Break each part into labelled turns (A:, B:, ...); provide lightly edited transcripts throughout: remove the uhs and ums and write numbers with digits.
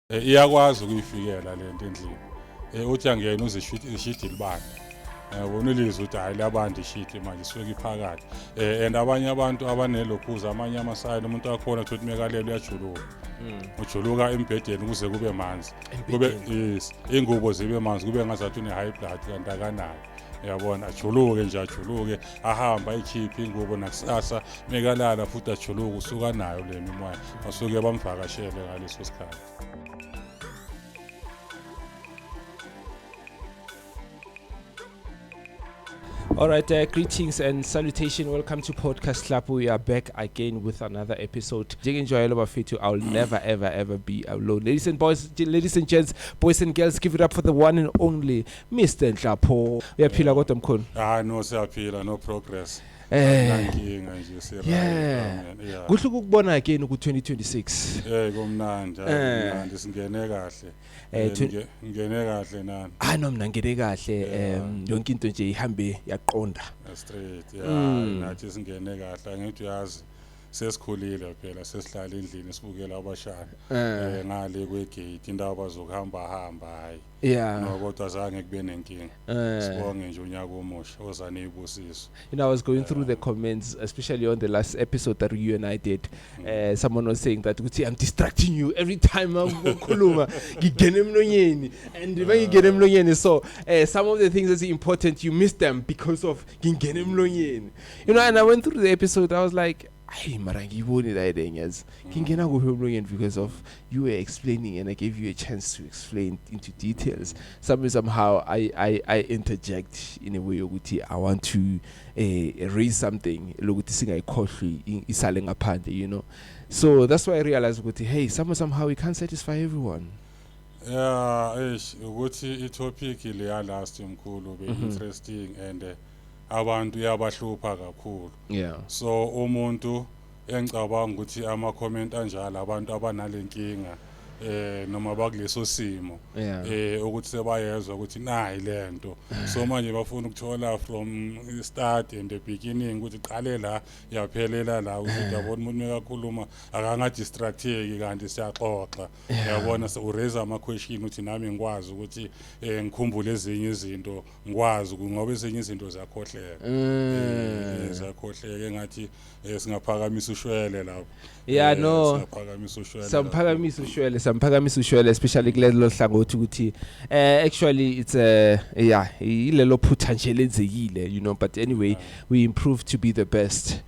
A: Iyakwazi ukuyifikela lento endlini. Uthi angena uze ishidi libanda. Wona ulizwe ukuthi hayi labanda ishidi manje isuke iphakathi. And abanye abantu abanelokhuza amanye amasayini umuntu akhona ukuthi mekalele uyajuluka. Ujuluka embhedeni kuze kube manzi. Kube yes, ingubo zibe manzi kube ngazathi une high blood kanti akanayo. Uyabona, ajuluke nje, ajuluke, ahambe ayikhiphe ingubo nakusasa mekalala futhi ajuluke, usuka nayo le mimoya basuke bamvakashele ngaleso sikhathi.
B: All right, greetings and salutation. Welcome to Podcast Club. We are back again with another episode. Njengenjwayelo bafethu, I'll never ever ever be alone. Ladies and boys, ladies and gents, boys and girls, give it up for the one and only Mr. Nhlapho. Uyaphila kodwa mkhulu?
A: Ah no, siyaphila, no progress. Nankinga nje, si right. Amen. Yeah.
B: Kuhle ukukubona again ku 2026.
A: Kumnandi, kumnandi, singene kahle. Ngene kahle nani.
B: Ah no, mina ngene kahle, yonke into nje ihambe yaqonda.
A: Straight, yeah, nathi singene kahle, angithi uyazi sesikhulile phela, sesihlala endlini sibukela abashana. Ngale kwegate indawo bazokuhamba hamba hayi. No, kodwa zange kube nenkinga. Sibonge nje unyaka omusha oza nezibusiso.
B: I was going through the comments, especially on the last episode that you and I did. Someone was saying that ukuthi I'm distracting you every time I'm ngikhuluma, ngingena emlonyeni, and when you get emlonyeni, so some of the things that's important you miss them because of ngingena emlonyeni. And I went through the episode, I was like, hey, mara ngiyiboni la ile ngiyazi. Ngingena kuphi emlonyeni because of you were explaining and I gave you a chance to explain into details. Somehow I interject in a way ukuthi I want to raise something lokuthi singayikhohlwi isale ngaphandle. So that's why I realized ukuthi hey, somehow we can't satisfy everyone.
A: Yeah, eish, ukuthi i-topic le ya last mkhulu be interesting and abantu iyabahlupha kakhulu. So umuntu engicabanga ukuthi ama comment anjalo abantu abanalenkinga noma bakuleso simo, ukuthi sebayezwa ukuthi nayi lento, so manje bafuna ukuthola from start and the beginning ukuthi qale la yaphelela la, ukuthi yabona umuntu mekakhuluma akanga distracteki kanti siyaxoxa. Yabona, so uraise ama question ukuthi nami ngikwazi ukuthi ngikhumbule ezinye izinto, ngikwazi ngoba ezinye izinto ziyakhohleka. Ziyakhohleka engathi singaphakamisa ushwele lapho.
B: Yeah, no.
A: Singaphakamisa ushwele lapho.
B: Samphakamisa ushwele, samphakamisa ushwele, especially kulelo hlangothi ukuthi actually it's yeah, ilelo phutha nje lenzekile, but anyway, we improve to be the best.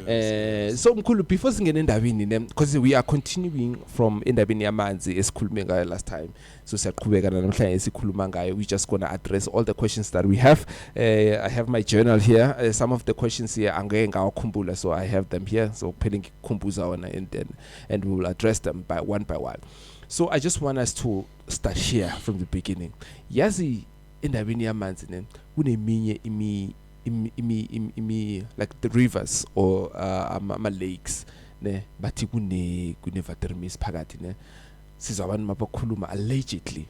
B: So mkhulu, before singene endabeni ne, because we are continuing from endabeni yamanzi esikhulume ngayo last time, so siyaqhubeka namhlanje esikhuluma ngayo. We just going to address all the questions that we have. I have my journal here. Some of the questions here angeke ngawakhumbula, so I have them here, so kuphela ngikukhumbuza wona and then and we will address them by one by one. So I just want us to start here from the beginning. Yazi endabeni yamanzi ne, kuneminye imi imi, imi, imi, imi, like the rivers or ama lakes ne, bathi kune watermis phakathi ne. Sizwa abantu mabakhuluma, allegedly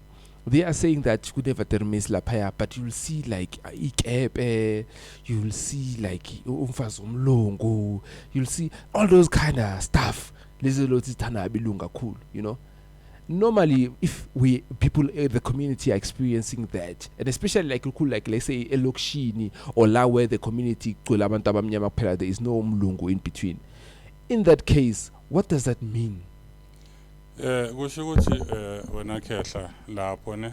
B: they are saying that kune watermis laphaya, but you'll see like ikepe, you'll see like umfazi omlungu, you'll see all those kind of stuff lezi lothi zithanda abelungu kakhulu. Normally if we people in the community are experiencing that, and especially like cool, like let's say elokishini or la where the community kugcwele abantu abamnyama kuphela, there is no umlungu in between, in that case what does that mean?
A: Kusho ukuthi wena khehla lapho ne,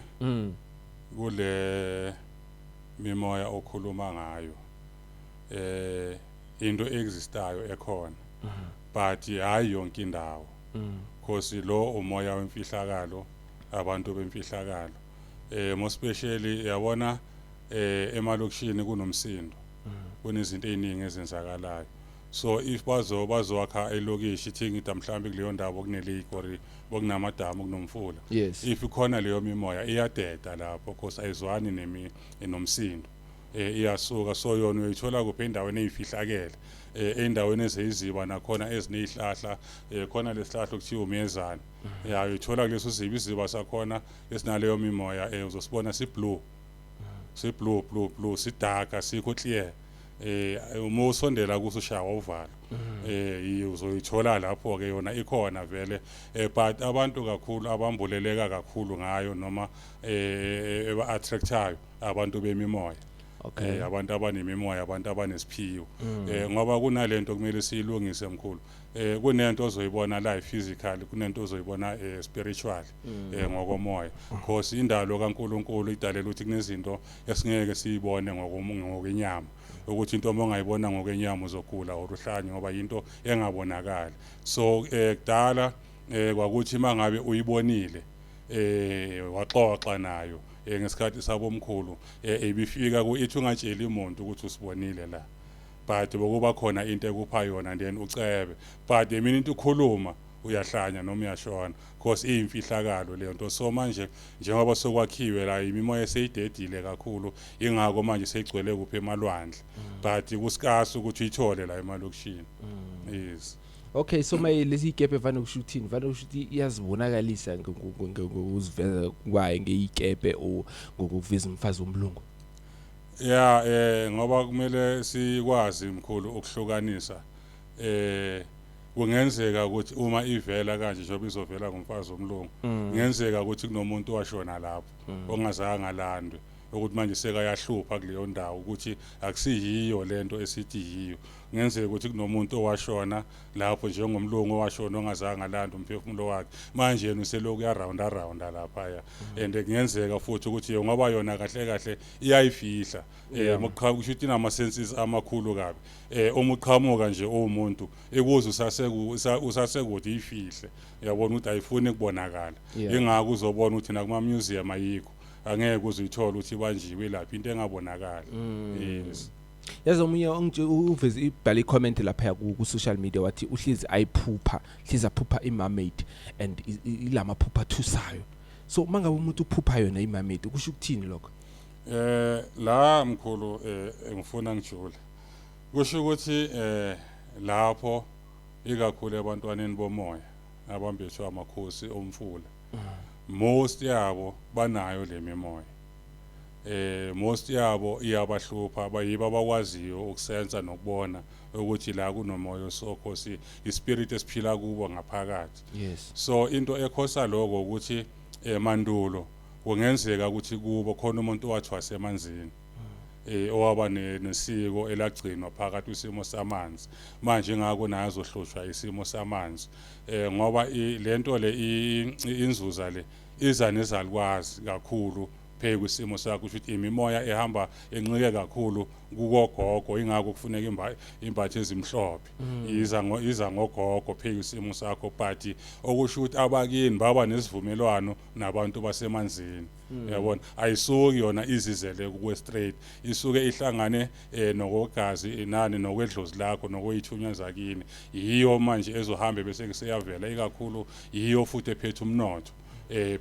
A: kule mimoya okhuluma ngayo, into existayo ekhona, but hayi yonke indawo. Because lo umoya wemfihlakalo, abantu bemfihlakalo, more especially yabona, emalokishini kunomsindo, kunezinto eziningi ezenzakalayo. So if bazowakha elokishi, ithi ngithi mhlambe kuleyo ndawo kune lake or bokunamadamu, kunomfula. If ikhona leyo mimoya iyadeda lapho, because ayizwani nomsindo. Iyasuka. So yona uyithola kuphi? Endaweni ezifihlakele, endaweni ezeyiziba nakhona ezinezihlahla, khona lesihlahla okuthiwa umyezane. Ya, uyithola kuleso ziba, iziba sakhona esinaleyo mimoya, uzosibona si blue, si blue, blue, blue, si dark, sikho clear. Uma usondela kuso ushaya uvalo. Uzoyithola lapho ke, yona ikhona vele, but abantu kakhulu abambuleleka kakhulu ngayo noma eba attractayo abantu bemimoya. Abantu abanemimoya, abantu abanesiphiwo, ngoba kunalento kumele siyilungise, mkhulu. Kunento ozoyibona la physical, kunento ozoyibona spiritual, ngokomoya, because indalo kaNkuluNkulu idalela ukuthi kunezinto esingeke siyibone ngokwenyama, ukuthi into uma ungayibona ngokwenyama uzogula or uhlanye, ngoba into engabonakali. So kudala kwakuthi mangabe uyibonile, waxoxa nayo ngesikhathi sabomkhulu, ibifika ku ithi ungatsheli umuntu ukuthi usibonile la, but bokuba khona into ekupha yona, then ucebe. But mina into ukhuluma uyahlanya noma uyashona, because iyimfihlakalo leyo nto. So manje njengoba sokwakhiwe la, imimoya eseyidedile kakhulu, ingakho manje seyigcwele kuphi? Emalwandle. But kusikasi ukuthi uyithole la emalokishini, yes.
B: Okay, so maye lezi ikepe vane kusho ukuthini? Vane kusho ukuthi iyazibonakalisa ngokuziveza kwayo ngeyikepe or ngokuveza umfazi womlungu?
A: Ya, ngoba kumele sikwazi, mkhulu, ukuhlukanisa. Kungenzeka ukuthi uma ivela kanje, njengoba izovela ngomfazi womlungu, kungenzeka ukuthi kunomuntu owashona lapho ongazange alandwe, ukuthi manje sekayahlupha kuleyo ndawo, ukuthi akusiyiyo lento esithi yiyo. Kungenzeka ukuthi kunomuntu owashona lapho njengomlungu owashona ongazange alanda umphefumulo wakhe, manje yena uselokhu uyarounda rounda laphaya. And kungenzeka futhi ukuthi ngoba yona kahle kahle iyayifihla, muqhamuka, kusho ukuthi inama senses amakhulu kabi. Uma uqhamuka nje uwumuntu ikuze usasekude, ifihle, uyabona ukuthi ayifuni kubonakala. Ingakho uzobona ukuthi nakuma museum ayikho, angeke uzuyithola ukuthi ibanjiwe lapha, into engabonakali, yes.
B: Yazi, omunye uveze ibhala i-comment lapha ku social media, wathi uhlezi ayiphupha, hlezi aphupha i-mermaid and ilamaphupha athusayo. So mangabe umuntu uphupha yona i-mermaid, kusho ukuthini lokho?
A: La mkhulu, ngifuna ngijule. Kusho ukuthi lapho ikakhulu ebantwaneni bomoya abambethwe amakhosi omfula, most yabo banayo le mimoya. Most yabo iyabahlupha, bayiba abakwaziyo ukusensa nokubona ukuthi la kunomoya osokhosi, ispirit esiphila kubo ngaphakathi. So into ekhosa lokho ukuthi mandulo kungenzeka ukuthi kubo khona umuntu owathwasa emanzini, owaba nesiko elagcinwa phakathi kwisimo samanzi. Manje ngakho naye azohlushwa isimo samanzi, ngoba lento le inzuza le iza nezalukwazi kakhulu phe kwisimo sakho, kusho ukuthi imimoya ehamba enqike kakhulu kukogogo. Ingakho kufuneka imbatho ezimhlophe, iza ngogogo phe kwisimo sakho. But okusho ukuthi abakini baba nesivumelwano nabantu basemanzini, uyabona, ayisuki yona izizele kuwe straight, isuke ihlangane nokogazi nani nokwedlozi lakho nokweyithunywa zakini. Yiyo manje ezohambe bese kuseyavela ikakhulu, yiyo futhi ephethe umnotho,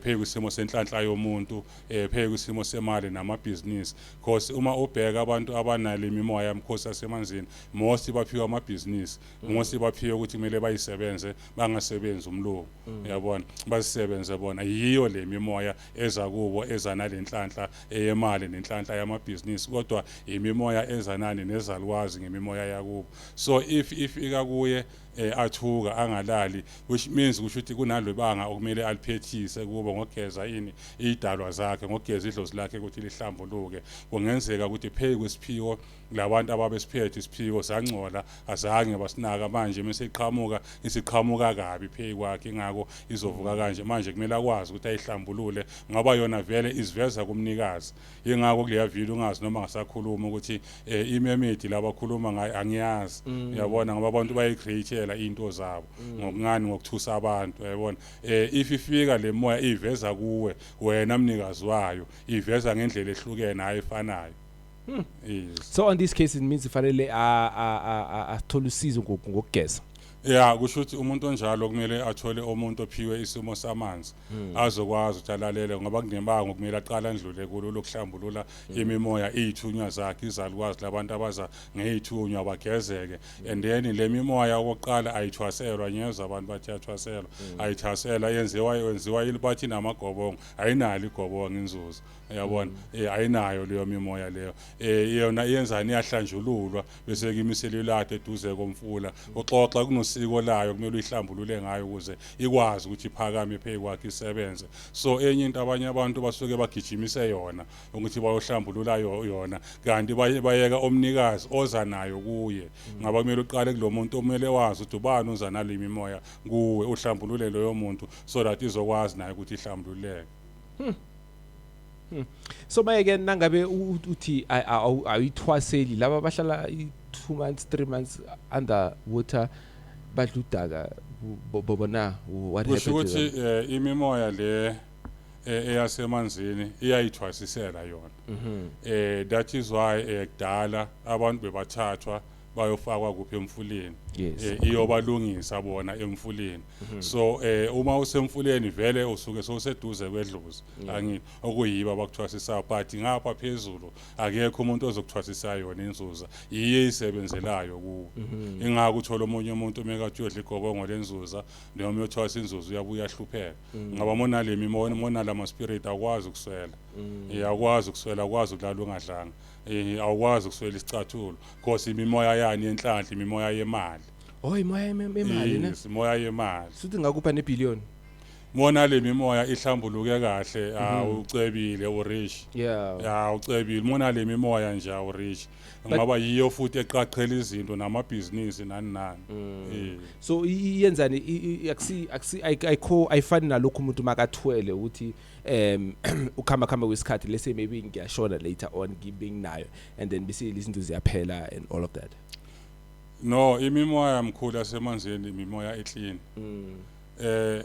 A: phe kwisimo senhlanhla yomuntu, phe kwisimo semali namabhizinisi, because uma ubheka abantu abanale imimoya yamkhosi yasemanzini, most baphiwa amabhizinisi, most baphiwe ukuthi kumele bayisebenze, bangasebenzi umlungu, uyabona, bazisebenze bona. Yiyo le mimoya eza kubo, eza nalenhlanhla eyemali nenhlanhla yamabhizinisi, kodwa imimoya eza nani nezalukwazi ngemimoya yakubo. So if ifika kuye, athuka angalali, which means kusho ukuthi kunalobanga okumele aliphethise kubo ngogeza ini idalwa zakhe, ngogeza idlozi lakhe ukuthi lihlambuluke. Kungenzeka ukuthi phe kwesiphiwo labantu ababesiphethe isiphiwo sangcola, azange basinaka. Manje mase iqhamuka, isiqhamuka kabi phe kwakhe, ingakho izovuka kanje. Manje kumele akwazi ukuthi ayihlambulule, ngoba yona vele iziveza kumnikazi. Ingakho kuleya video ungazi noma ngasakhuluma ukuthi imermaid labakhuluma ngayo angiyazi, uyabona, ngoba abantu bayicreatela into zabo ngokungani, ngokuthusa abantu, uyabona. If ifika le moya iveza kuwe wena mnikazi wayo, iveza ngendlela ehlukene, hayi efanayo, yes.
B: So on this case it means ifanele athole usizo ngokugeza.
A: Ya, kusho ukuthi umuntu onjalo kumele athole umuntu ophiwe isimo samanzi azokwazi ukuthi alalele, ngoba kunembango kumele aqale andlule kulo lokuhlambulula imimoya, iy'thunywa zakhe, izalukwazi labantu abaza ngey'thunywa bagezeke. And then le mimoya okokuqala ayithwaselwa, ngiyezwa abantu bathi iyathwaselwa. Ayithwaselwa, yenziwa bathi inamagobongo, ayinalo igobongo inzuzo, uyabona. Ayinayo leyo mimoya leyo. Yona iyenzani? Iyahlanjululwa bese kumisela ilade eduze komfula, uxoxa kunosiko layo kumele uyihlambulule ngayo ukuze ikwazi ukuthi iphakame phezu kwakhe isebenze. So enye into, abanye abantu basuke bagijimise yona ukuthi bayohlambulula yona, kanti bayeka omnikazi oza nayo kuye. Ngaba kumele uqale kulo muntu omele wazi ukuthi ubani uza nale mimoya kuwe, uhlambulule loyo muntu so that izokwazi naye ukuthi ihlambululeke.
B: So maye ke nangabe uthi ayithwaseli, laba bahlala i-2 months, 3 months under water, badla udaka, bona what
A: Kusho
B: happened to
A: ukuthi
B: them?
A: Imimoya le eyasemanzini iyayithwasisela yona. That is why kudala abantu bebathathwa bayofakwa kuphi? Emfuleni. Iyobalungisa bona emfuleni. So uma usemfuleni vele usuke sowuseduze kwedlozi, angithi okuyibo abakuthwasisayo, but ngapha phezulu akekho umuntu ozokuthwasisa yona inzuza, yiye isebenzelayo kuwo. Ingakho uthola omunye umuntu mekathi uyodla igobongo lenzuza noma uyothwasa inzuza, uyabuya ahlupheka, ngoba monale mimoya, monala ama-spirit, awukwazi ukuswela. Awukwazi ukuswela, awukwazi ukulala ungadlanga, awukwazi ukuswela isicathulo, cause imimoya yani yenhlanhla, imimoya yemali.
B: Oh, imoya yemali ne?
A: Yes, imoya yemali.
B: Suthi ngakupha nebillion.
A: Mona le mimoya ihlambuluke kahle, awucebile, urich. Ya, ucebile mona le mimoya nje, awurich, ngoba yiyo futhi eqaqhela izinto namabhizinisi nani nani.
B: So iyenzani? Akusi ayikho, ayifani nalokhu umuntu makathwele ukuthi ukhamba khamba kwesikhathi, let's say maybe ngiyashona later on, ngibe nginayo and then bese izinto ziyaphela and all of that?
A: No, imimoya mkhulu yasemanzini imimoya eclean.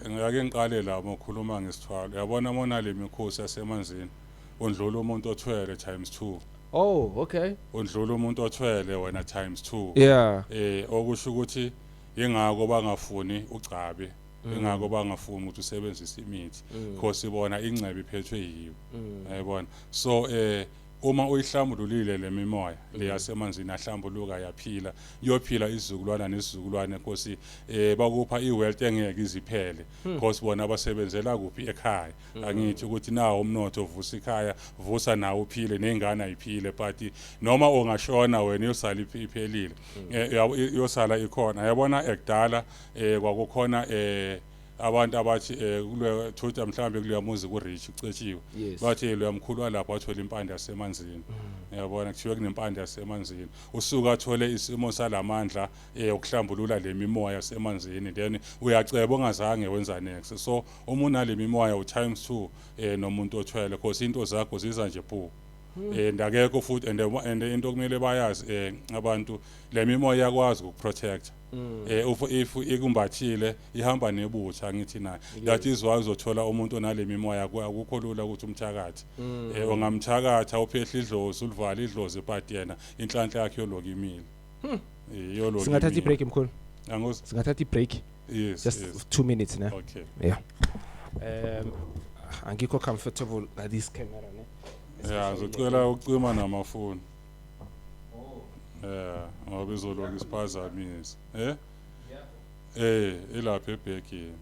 A: Ngiyake ngiqale la uma ukhuluma ngesithwalo, uyabona mona le mikhosi yasemanzini undlula umuntu othwele times 2.
B: Oh, okay.
A: Undlula umuntu othwele wena times 2. Okusho ukuthi ingako bangafuni ugcabe, ingako bangafuni ukuthi usebenzise imithi, because ibona ingcebe iphethwe yiyo, yayibona. So uma uyihlambululile le mimoya le yasemanzini, ahlambuluka, yaphila, iyophila isizukulwana nesizukulwane. Nkosi, bakupha iwealth engeke iziphele, because bona basebenzela kuphi? Ekhaya, angithi ukuthi nawo umnotho, vusa ikhaya, vusa nawo uphile, nengane ayiphile, but noma ungashona wena iyosala iphelile. Iyosala ikhona, yabona. Ekudala kwakukhona abantu abathi kule thutha mhlambe kuleya muzi ku rich, ucetshiwe. Bathi lo yamkhulu walapho wathola impande yasemanzini, uyabona, kuthiwe kunempande yasemanzini, usuka athole isimo salamandla ukuhlambulula le mimoya yasemanzini, then uyaceba ongazange wenza next. So uma unale mimoya u times 2 nomuntu othwele, because into zakho ziza nje phu. Ndakekho futhi and into okumele bayazi abantu, le mimoya iyakwazi ukuprotect. If ikumbathile ihamba nebutha, angithi naye. That is why uzothola umuntu onale mimoya akukho lula ukuthi umthakathi. Ungamthakatha uphehla idlozi, ulivala idlozi, but yena inhlanhla yakhe yoloku imile. Yoloku
B: Singathatha
A: imile.
B: i-break, mkhulu?
A: Angos
B: Singathatha i-break?
A: Yes.
B: Just
A: Yes.
B: 2 minutes ne?
A: Okay.
B: Yeah, angikho comfortable nga this camera ne.
A: Yeah, ngizocela ukucima namafoni. Yeah, ngoba izoloku isiphazamisa. Ilapha ebhegini.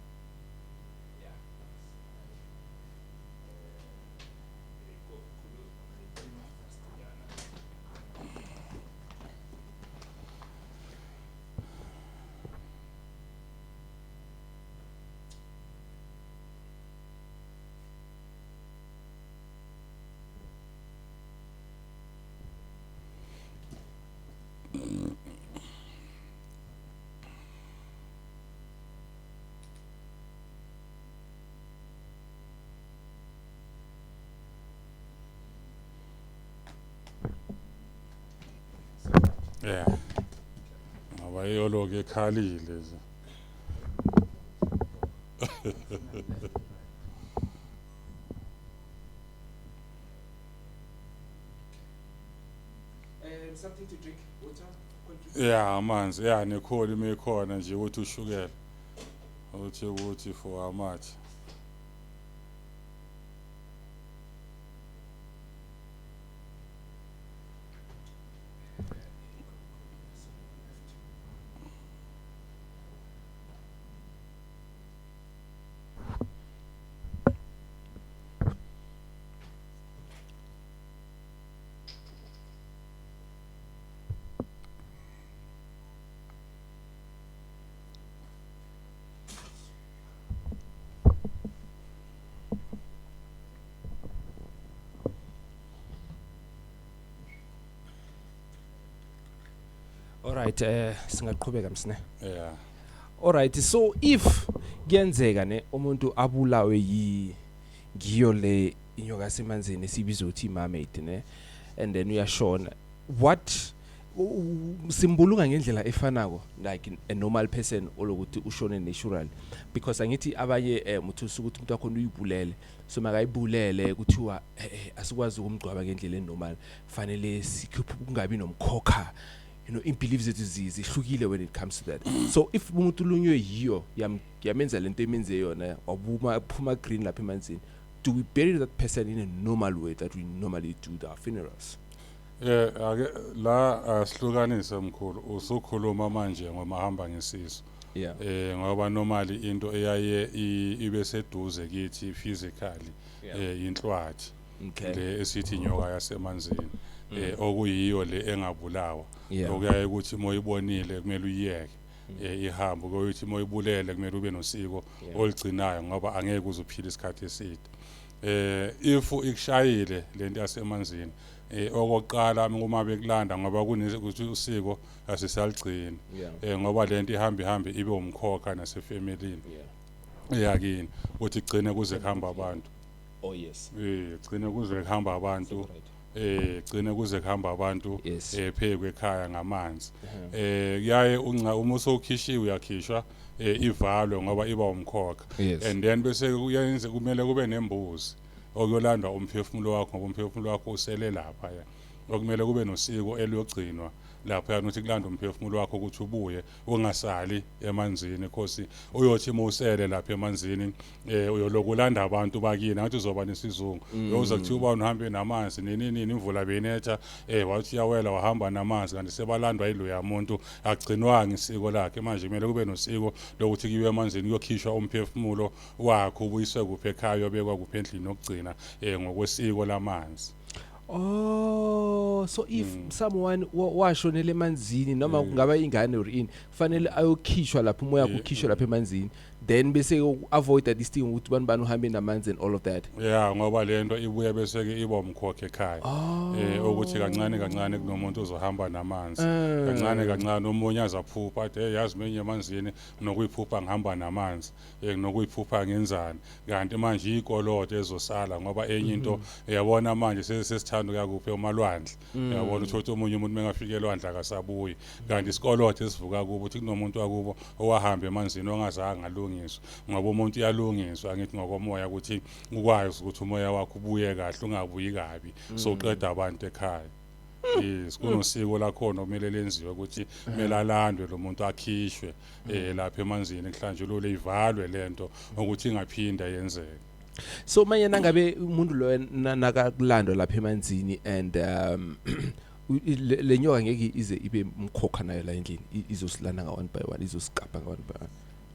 A: Yeah. Ngoba iyoloku ekhalile nje.
B: Something to drink, water?
A: Ya, amanzi ya, nekholi mekhona nje ukuthi ushukela uthi ukuthi for amathe.
B: Alright, singaqhubeka msine.
A: Yeah.
B: Alright, so if kuyenzeka ne umuntu abulawe yi ngiyo le inyoka yasemanzini esibiza ukuthi i-mermaid ne, and then uyashona, what simbulunga ngendlela efanako like a normal person olokuthi ushone natural? Because angithi abanye muthusa ukuthi umuntu wakhona uyibulele, so makayibulele kuthiwa asikwazi ukumgcwaba ngendlela enormal, fanele sikhuphe kungabi nomkhokha. Beliefs zethu zihlukile when it comes to that. So if umuntu ulunywe yiyo, yamenza lento emenze yona, wabuma phuma green lapha emanzini, do we bury that person in a normal way that we normally do the funerals?
A: Ake la asihlukanise mkhulu, usukhuluma manje ngomahamba ngesisu. Ngoba normally into eyaye ibe seduze kithi physically inhlwathi. Le esithi inyoka yasemanzini, okuyiyo le engabulawa. Okuyaye ukuthi moyibonile kumele uyiyeke ihambe, kuyothi moyibulele kumele ube nosiko oligcinayo ngoba angeke uze uphile isikhathi eside. If ikushayile lento yasemanzini, okokuqala uma bekulanda ngoba kunekuthi usiko asisaligcini, ngoba lento ihamba ihambe ibe umkhokha nasefamilini eyakini, ukuthi igcine kuze kuhamba abantu.
B: Oh yes.
A: Gcine kuze kuhamba abantu. Gcine kuze kuhamba abantu phekwe ekhaya ngamanzi. Kuyaye uma usukhishiwe uyakhishwa ivalwe ngoba iba umkhokha. And then bese kuyenze kumele kube nembuzi okuyolandwa umphefumulo wakho, ngoba umphefumulo wakho usele lapha ya. Okumele kube nosiko eliyogcinwa lapha ukuthi kulandwe umphefumulo wakho ukuthi ubuye ungasali emanzini, because uyothi musele lapha emanzini uyolokulanda abantu bakini, ngathi uzoba nesizungu, uyoza kuthiwa uba uhambe namanzi nini nini, imvula benetha, wathi uyawela wahamba namanzi, kanti sebalandwa yiloya muntu, agcinwanga isiko lakhe. Manje kumele kube nosiko lokuthi kuyiwe emanzini kuyokhishwa umphefumulo wakho ubuyiswe kuphi ekhaya, uyobekwa kuphi endlini yokugcina ngokwesiko lamanzi.
B: Oh, so if someone washonele emanzini noma kungaba ingane or ini, fanele ayokhishwa lapho, umoya ukhishwa lapha emanzini, then bese avoid this thing ukuthi bani bani uhambe namanzi and all of that.
A: Yeah, ngoba lento ibuya bese ke iba umkhokha ekhaya. Ukuthi kancane kancane kunomuntu ozohamba namanzi. Kancane kancane omunye azaphupha athi hey, yazi mina emanzini nokuyiphupha ngihamba namanzi, nokuyiphupha ngenzani, kanti manje ikoloto ezosala ngoba enye into uyabona manje sesithanda ukuyakuphi emalwandle. Uyabona uthola omunye umuntu mengafika elwandle akasabuyi, kanti isikoloto esivuka kubo uthi kunomuntu wakubo owahamba emanzini ongazange alungiswe, ngoba umuntu uyalungiswa angithi ngokomoya ukuthi ukwazi ukuthi umoya wakho ubuye kahle ungabuyi kabi, so uqeda abantu ekhaya. Yes, kunosiko lakhona okumele lenziwe ukuthi kumele alandwe lo muntu akhishwe lapha emanzini, kuhlanjululwe ivalwe lento ukuthi ingaphinda yenzeke.
B: So manje nangabe umuntu lo nakakulandwa lapha emanzini and le nyoka ngeke ize ibe umkhokha nayo la endlini, izosilana nga one by one, izosikapa nga one by one.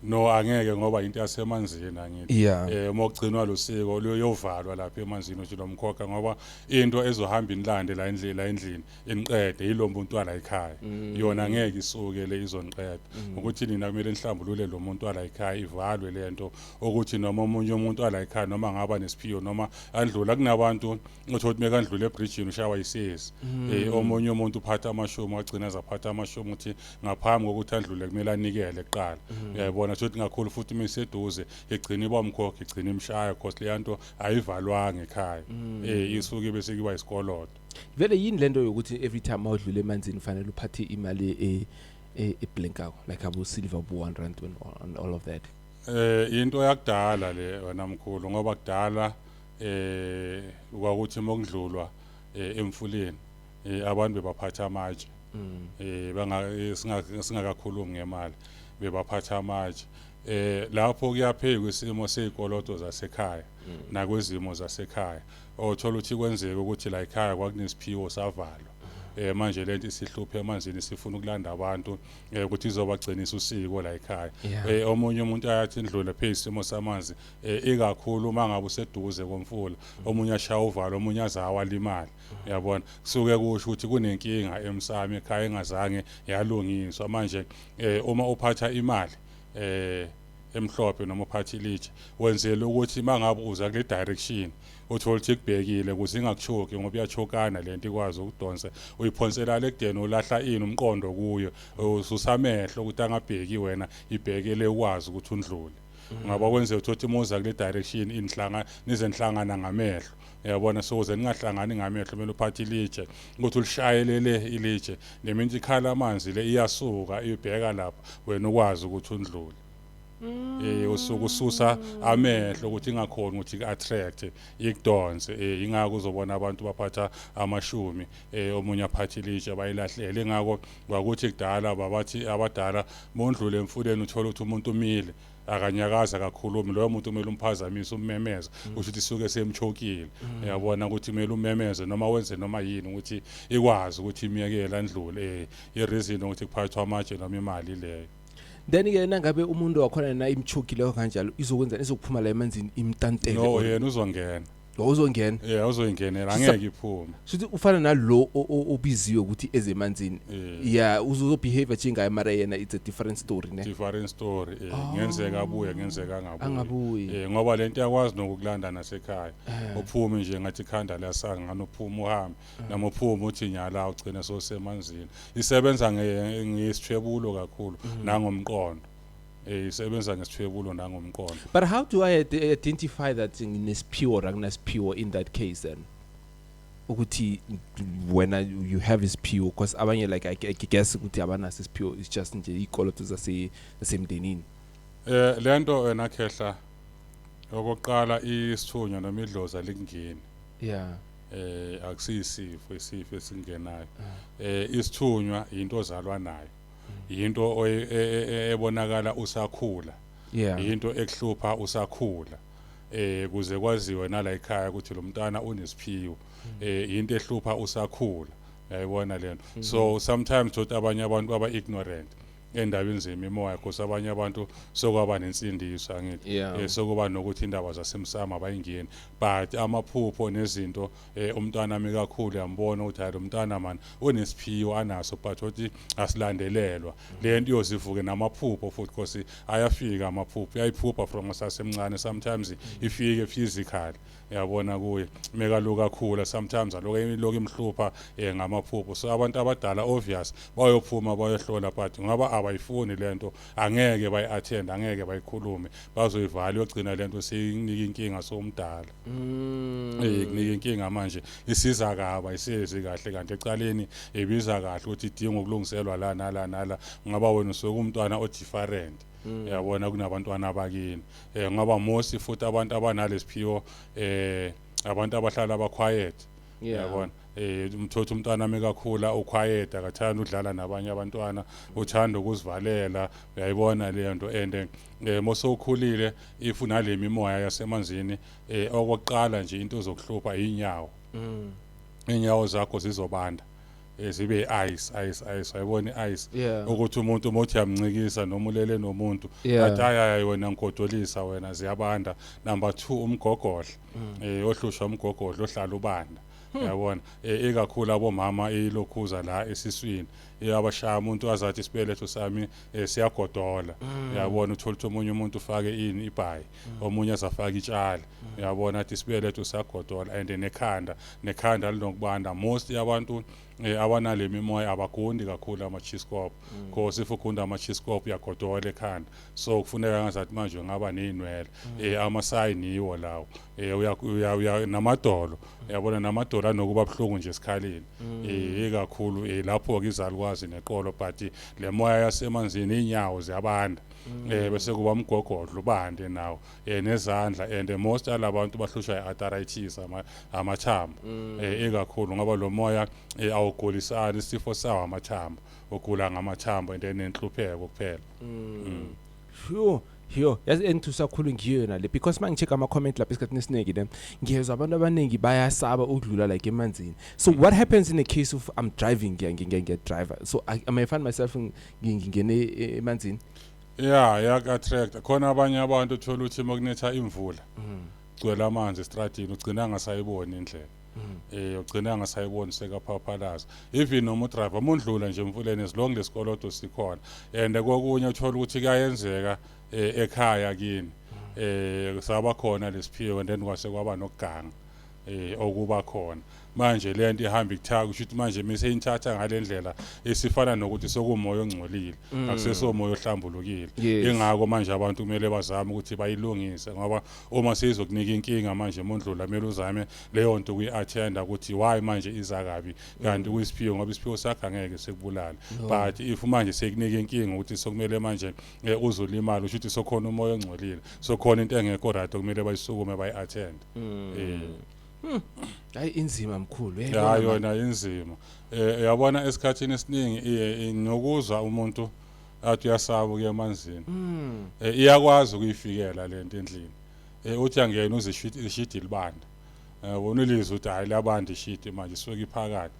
A: No, angeke ngoba into yasemanzini angithi. Uma ugcinwa lo siko luyovalwa lapha emanzini uthi lo mkhokha, ngoba into ezohamba inilande la endlini la endlini iniqede yilo muntu wala ekhaya. Yona ngeke isuke le izoniqeda. Ukuthi nina kumele nihlambulule lo muntu wala ekhaya, ivalwe lento ukuthi noma omunye umuntu wala ekhaya noma ngaba nesiphiwo noma andlula kunabantu uthi ukuthi mekandlula ebridgini ushawa isezi. Omunye umuntu uphatha amashumu agcina azaphatha amashumu ukuthi ngaphambi kokuthi andlule kumele anikele kuqala. Uyayibona ukuthi ngakhulu futhi imiseduze igcina iba umkhokha, igcina imshaya, because le nto ayivalwanga ekhaya. Isuke bese kuba isikoloto.
B: Vele yini lento yokuthi every time awudlule emanzini fanele uphathe imali eblankako, like abo silver bo 1 rand and all of that?
A: Into yakudala le wena mkhulu, ngoba kudala kwakuthi mokudlulwa emfuleni abantu bebaphatha amatshe. Banga singakakhulumi ngemali, bebaphatha amatshe. Lapho kuyaphekwa isimo sezikoloto zasekhaya nakwezimo zasekhaya. Othola ukuthi kwenzeka ukuthi la ekhaya kwakunesiphiwo, savalwa. Manje lento isihluphe emanzini, sifuna ukulanda abantu ukuthi izobagcinisa usiko la ekhaya. Omunye umuntu ayathi indlule phe isimo samanzi, ikakhulu uma ngabe useduze komfula, omunye ashaya uvalo, omunye azawa limali, uyabona. Kusuke kusho ukuthi kunenkinga emsamo ekhaya engazange yalungiswa. Manje uma uphatha imali emhlophe noma uphatha ilitshe, wenzela ukuthi mangabe uza kule direction uthola ukuthi ikubhekile ukuze ingakuchoki, ngoba iyachokana lento, ikwazi ukudonsa. Uyiphonsela lekudeni, ulahla ini, umqondo kuyo, ususa amehlo ukuthi angabheki wena, ibhekele, ukwazi ukuthi undlule. Ngoba kwenzeka ukuthi uma kule direction inhlanga nize nihlangana ngamehlo, uyabona. So ukuze ningahlangani ngamehlo, kumele uphathe ilitshe ukuthi ulishayelele ilitshe, neminye ikhala amanzi le iyasuka ibheka lapha, wena ukwazi ukuthi undlule. Usuke ususa amehlo ukuthi ingakhoni ukuthi iku-attract, ikudonse. Ingakho uzobona abantu baphatha amashumi, omunye aphatha ilitshe, bayilahlele. Ingakho kwakuthi kudala babathi abadala, mondlule emfuleni uthola ukuthi umuntu umile, akanyakaza, akakhulumi, loyo muntu kumele umphazamise, ummemeze, kusho ukuthi isuke semchokile, uyabona, ukuthi kumele umemeze noma wenze noma yini ukuthi ikwazi ukuthi imiyekele andlule. I-reason ukuthi kuphathwa amatshe noma imali leyo.
B: Then ke nangabe umuntu wakhona na imchokileko kanjalo, izokwenza izokuphuma la emanzini imtantele?
A: No, yena uzongena.
B: Uzongena?
A: Yeah, uzoyingenela, angeke iphume.
B: Shuthi ufana nalo obiziwe ukuthi ezemanzini. Yeah, uzobehave njengaye, mara yena it's a different story, ne?
A: Different story. Ngenzeka abuye, ngenzeka angabuyi.
B: Angabuyi.
A: Ngoba lento iyakwazi nokukulanda nasekhaya, uphume nje ngathi ikhanda liyasanga ngani, uphume uhambe noma uphume uthi nyala, ugcine sosemanzini. Isebenza ngesithwebulo kakhulu nangomqondo. Isebenza ngesithwebulo nangomqondo.
B: But how do I identify that nginesiphiwo or anginasiphiwo in that case then, ukuthi wena you have isiphiwo? Because abanye, like, I guess ukuthi abanaso isiphiwo, it's just nje ikoloto zasemndenini.
A: Lento wena khehla, okokuqala isithunywa noma idlozi alikungeni. Akusiyisifo, isifo esingenayo. Isithunywa into ozalwa nayo, into ebonakala usakhula, into ekuhlupha usakhula, kuze kwaziwe nala ekhaya ukuthi lo mntana unesiphiwo. Into ehlupha usakhula, uyayibona lento. So sometimes thothi abanye abantu aba ignorant endabeni zemimoya, because abanye abantu sokwaba nensindiso, angithi? Sokuba nokuthi indaba zasemsamo abayingeni, but amaphupho nezinto, umntwana ami kakhulu uyambona ukuthi hayi, lo mntwana man unesiphiwo anaso, but uthi asilandelelwa lento, iyozivuke namaphupho futhi, because ayafika amaphupho, uyayiphupha from sasemncane. Sometimes ifike physical, uyabona, kuye mekaloku akhula, sometimes aloku ilokhu imhlupha ngamaphupho. So abantu abadala obvious bayophuma bayohlola, but ngoba abayifuni lento, angeke bayi-attend, angeke bayikhulume, bazoyivala, yogcina lento seyinika inkinga somdala. Kunika inkinga manje, isiza kaba isezi kahle, kanti ecaleni ibiza kahle ukuthi idinga ukulungiselwa la nala nala, ngoba wena usuke umntwana o-different, uyabona, kunabantwana abakini. Ngoba most futhi abantu abanalesiphiwo, abantu abahlala aba quiet, uyabona. Umthotha umntwana mekakhula uquiet, akathanda udlala nabanye abantwana, uthanda ukuzivalela, uyayibona le nto. And mosowukhulile, if unale mimoya yasemanzini, okokuqala nje into ozokuhlupha inyawo. Inyawo zakho zizobanda, zibe ice, ice, ice, ayibona ice, ukuthi umuntu uma uthi uyamncikisa noma ulele nomuntu, athi hayi hayi, wena ngigodolisa wena, ziyabanda. Number 2, umgogodla, ohlushwa umgogodla ohlala ubanda, uyabona. Ikakhulu abomama, ilokhuza la esiswini iyabashaya, umuntu azathi isibeletho sami siyagodola, uyabona. Uthola ukuthi omunye umuntu ufake ini, ibhayi, omunye azafaka itshali, uyabona, athi isibeletho siyagodola. And nekhanda linokubanda. Most yabantu abanale mimoya abagundi kakhulu ama-chiskop, cause if ugunda ama-chiskop uyagodola ekhanda, so kufuneka ngazathi manje ungaba ney'nwele. Amasayini yiwo lawo. Uya namadolo, uyabona, namadolo anokuba buhlungu nje esikhaleni, ikakhulu lapho-ke izalukwazi neqolo. But le moya yasemanzini, iy'nyawo ziyabanda, bese kuba umgogodlo ubande nawo, nezandla. And most alabantu bahlushwa i-arthritis, amathambo, ikakhulu ngoba lo moya. Awugulisani, isifo sawo amathambo, ugula ngamathambo and then nenhlupheko kuphela.
B: Sure. Yo, yazi engithusa kakhulu ngiyo yona le, because mangi-check ama-comment lapha esikhathini esiningi ne, ngiyezwa abantu abaningi bayasaba ukudlula like emanzini. So what happens in a case of I'm driving, ngiya-driver, so I may find myself ngingene emanzini?
A: Yeah, iyaku-attract. Khona abanye abantu uthola ukuthi uma kunetha imvula, gcwele amanzi estradini, ugcina angasayiboni indlela, ugcina angasayiboni, sekaphaphalaza. Even noma udriver, uma undlula nje emfuleni, as long lesikoloto sikhona. And kokunye uthola ukuthi kuyayenzeka ekhaya kini saba khona lesiphiwo, and then kwase kwaba nokuganga okuba khona. Manje lento ihamba ikuthaka, kusho ukuthi manje mise inithatha ngalendlela esifana nokuthi sokumoya ongcolile, akusesomoya ohlambulukile. Ingakho manje abantu kumele bazame ukuthi bayilungise, ngoba uma seyizokunika inkinga manje mondlula, kumele uzame leyo nto kuyi-attenda ukuthi why manje iza kabi, kanti kuyisiphiwo, ngoba isiphiwo sakho angeke sekubulale. But if manje sekunika inkinga ukuthi sokumele manje uzolimala, usho ukuthi sokhona umoya ongcolile, sokhona into engekho right okumele bayisukume bayi-attend.
B: Hayi, inzima mkhulu.
A: Ya.
B: Uyayibona, man.
A: Yona inzima. Uyabona, esikhathini esiningi nokuzwa umuntu athi uyasaba ukuya emanzini, iyakwazi ukuyifikela lento endlini. Uthi angena uze ishidi libanda, wona ulizwe ukuthi hayi, labantu ishidi manje isuke iphakathi.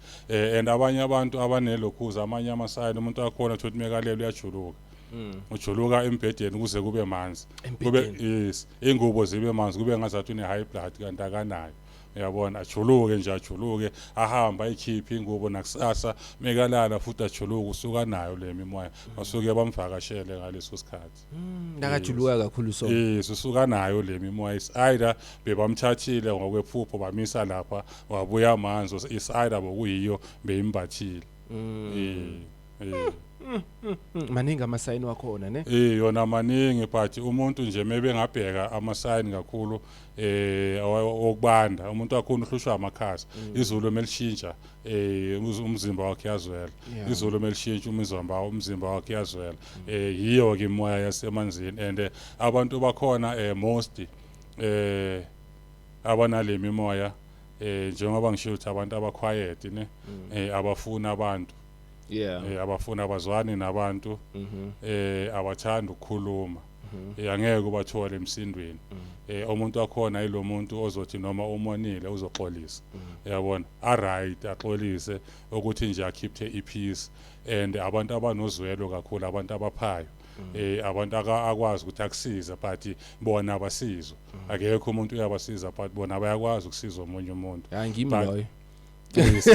A: And abanye abantu abanelokhuza, amanye amasayini, umuntu wakhona uthi mekalele uyajuluka, ujuluka embhedeni kuze kube manzi, kube
B: Embhedeni.
A: Yes, ingubo zibe manzi, kube ngazathi une high blood kanti akanayo, uyabona. Ajuluke nje, ajuluke, ahambe ayikhiphe ingubo. Nakusasa mekalala futhi ajuluke, usuka nayo le mimoya, basuke bamvakashele ngaleso sikhathi.
B: Nakajuluka kakhulu so.
A: Yes, usuka nayo le mimoya. Is either bebamthathile ngokwephupho bamisa lapha, wabuya amanzi, is either bokuyiyo beyimbathile. Eh.
B: Maningi amasayini wakhona ne.
A: Yona maningi, but umuntu nje maybe engabheka amasayini kakhulu okubanda. Umuntu wakhona uhlushwa amakhasa. Izulu melishintsha, umzimba wakhe yazwela. Izulu melishintsha, umzimba wakhe yazwela. Yiyo ke imoya yasemanzini. And abantu bakhona, most abanale mimoya, njengoba ngisho ukuthi abantu abaquiet ne, abafuna abantu, abafuna, abazwani nabantu, abathanda ukukhuluma. Angeke ubathole emsindweni. Umuntu wakhona yilo muntu ozothi noma umonile uzoxolisa, uyabona, alright, axolise ukuthi nje akhiphe ipeace. And abantu abanozwelo kakhulu, abantu abaphayo, abantu akwazi ukuthi akusize, but bona abasizwa. Akekho umuntu uyabasiza, but bona bayakwazi ukusiza omunye umuntu.
B: Hayi, ngimi loyo.
A: Yes.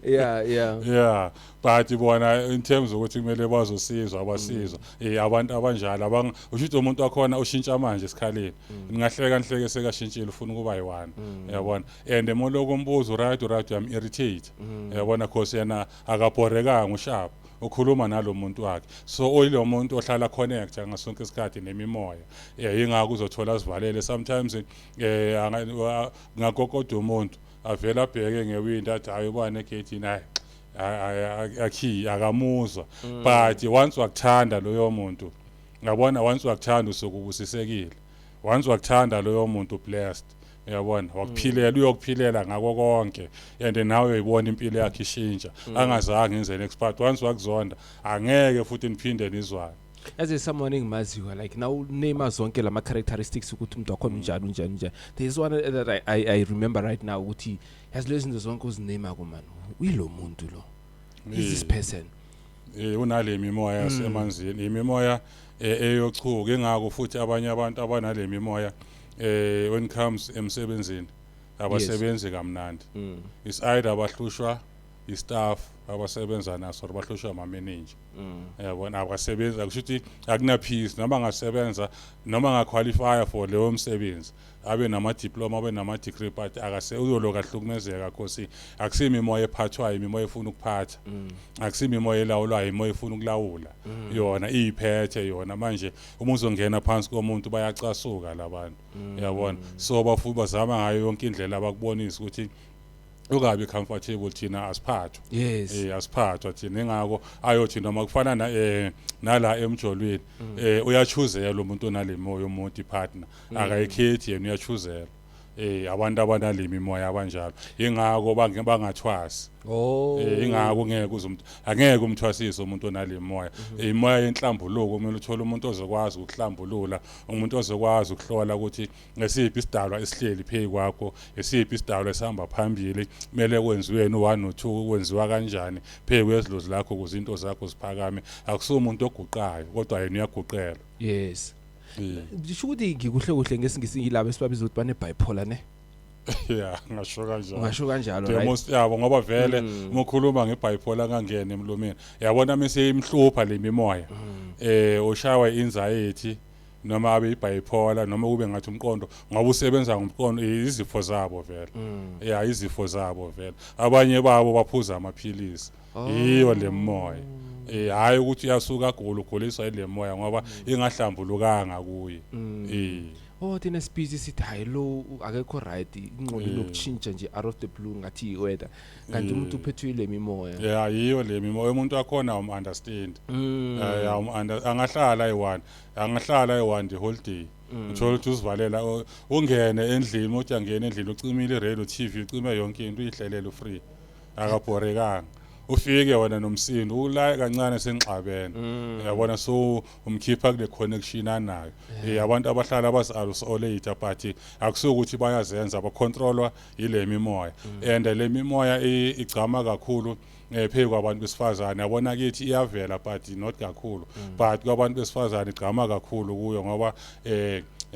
A: Yeah, but bona in terms ukuthi kumele bazosizwa, abasizwa. Abantu abanjalo abang usho ukuthi umuntu wakhona ushintsha manje esikhaleni, ningahleka nihleke, sekashintshile, ufuna ukuba yi-one, uyabona. And moloko umbuzo, right, uyam irritate, uyabona, cause yena akabhorekanga, usharp, ukhuluma nalo muntu wakhe. So oyilo muntu ohlala connect ngasonke isikhathi nemimoya. Ingakho uzothola sivalele sometimes, ngakokoda umuntu avela abheke ngewindi, athi hayi, ubani egeyithini? Hayi, akhi akamuzwa. But once wakuthanda loyo muntu, ngabona, once wakuthanda usukubusisekile. Once wakuthanda loyo muntu, blessed, uyabona, wakuphilela, uyokuphilela ngako konke, and nawe uyibona impilo yakhe ishintsha angazange enze next part. Once wakuzonda, angeke futhi niphinde nizwane.
B: As someone engimaziyo, like now name zonke lama characteristics ukuthi umuntu wakhona unjani, unjani, unjani, there is one that I remember right now ukuthi yazi lezi zinto zonke uziname ko man, uyilo muntu lo, is this person.
A: Unale mimoya yasemanzini, imimoya eyochuka. Ingakho futhi abanye abantu abanale mimoya, when it comes emsebenzini, abasebenzi kamnandi. Is either abahlushwa istaff abasebenza naso or bahlushwa ama-manager, yabona. Abasebenzi, akusho ukuthi akuna peace. Noma angasebenza, noma angaqualify for leyo msebenzi, abe nama-diploma, abe nama-degree, but akase uyoloku ahlukumezeka, cause akusiyo imimoya ephathwayo, imimoya efuna ukuphatha. Akusiyo imimoya elawulwayo, imimoya efuna ukulawula, yona iyiphethe yona. Manje uma uzongena phansi komuntu, bayacasuka labantu, uyabona. So bafuthi bazama ngayo yonke indlela abakubonisa ukuthi ungabi comfortable, thina asiphathwa. Asiphathwa thina. Ingakho ayothi noma kufana na nala emjolweni, uyachuzela umuntu onale moya, umuntu ipartner akayikhethi yena, uyachuzela. Abantu abanalimi imoya abanjalo, ingakho bangathwasi. Ingakho ngeke uze umuntu, angeke umthwasise umuntu onale moya. Imoya yenhlambuluko, kumele uthole umuntu ozokwazi ukuhlambulula, umuntu ozokwazi ukuhlola ukuthi ngesiphi isidalwa esihleli phezu kwakho, esiphi isidalwa esihamba phambili, kumele kwenziweni u1 no2, kwenziwa kanjani phezu kwezidlozi lakho ukuze into zakho ziphakame. Akusiwo umuntu oguqayo, kodwa yena uyaguqela.
B: Ngisho ukuthi ngikuhle kuhle ngesiNgisi yilabo esibabiza ukuthi bane bipolar, ne?
A: Yeah, ngasho kanjalo.
B: Ungasho kanjalo,
A: the
B: right?
A: Most yabo, ngoba vele uma ukhuluma ngebipolar kangena emlomeni, yabona, mase imhlupha le mimoya, ushawa anxiety noma abe ibipolar, noma kube ngathi umqondo, ngoba usebenza ngomqondo. Izifo zabo vele, yeah, izifo zabo vele. Abanye babo baphuza amaphilisi, yiyo le moya. Hayi ukuthi uyasuka agula, uguliswa ile moya ngoba ingahlambulukanga kuye.
B: Oh, thina sibhizi sithi hayi, lo akekho right, ingqondo inokutshintsha nje out of the blue, ngathi i-weather, kanti umuntu uphethwe ile mimoya.
A: Yeah, yiyo le mimoya. Umuntu wakhona um understand. Angahlala ayi-one, angahlala ayi-one the whole day. Uthola ukuthi uzivalela, ungene endlini, uthi angene endlini, ucimile i-radio, TV, ucime yonke into, uyihlelele, u-free, akabhorekanga. Ufike wena nomsindo, ulaye kancane, senixabene, uyabona. So umkhipha kule connection anayo. Abantu abahlala bazi-isolate, but akusukuthi bayazenza, bacontrolwa yile mimoya, and le mimoya igcama kakhulu phezu kwabantu besifazane. Yabona, kithi iyavela but not kakhulu, but kwabantu besifazane igcama kakhulu kuyo, ngoba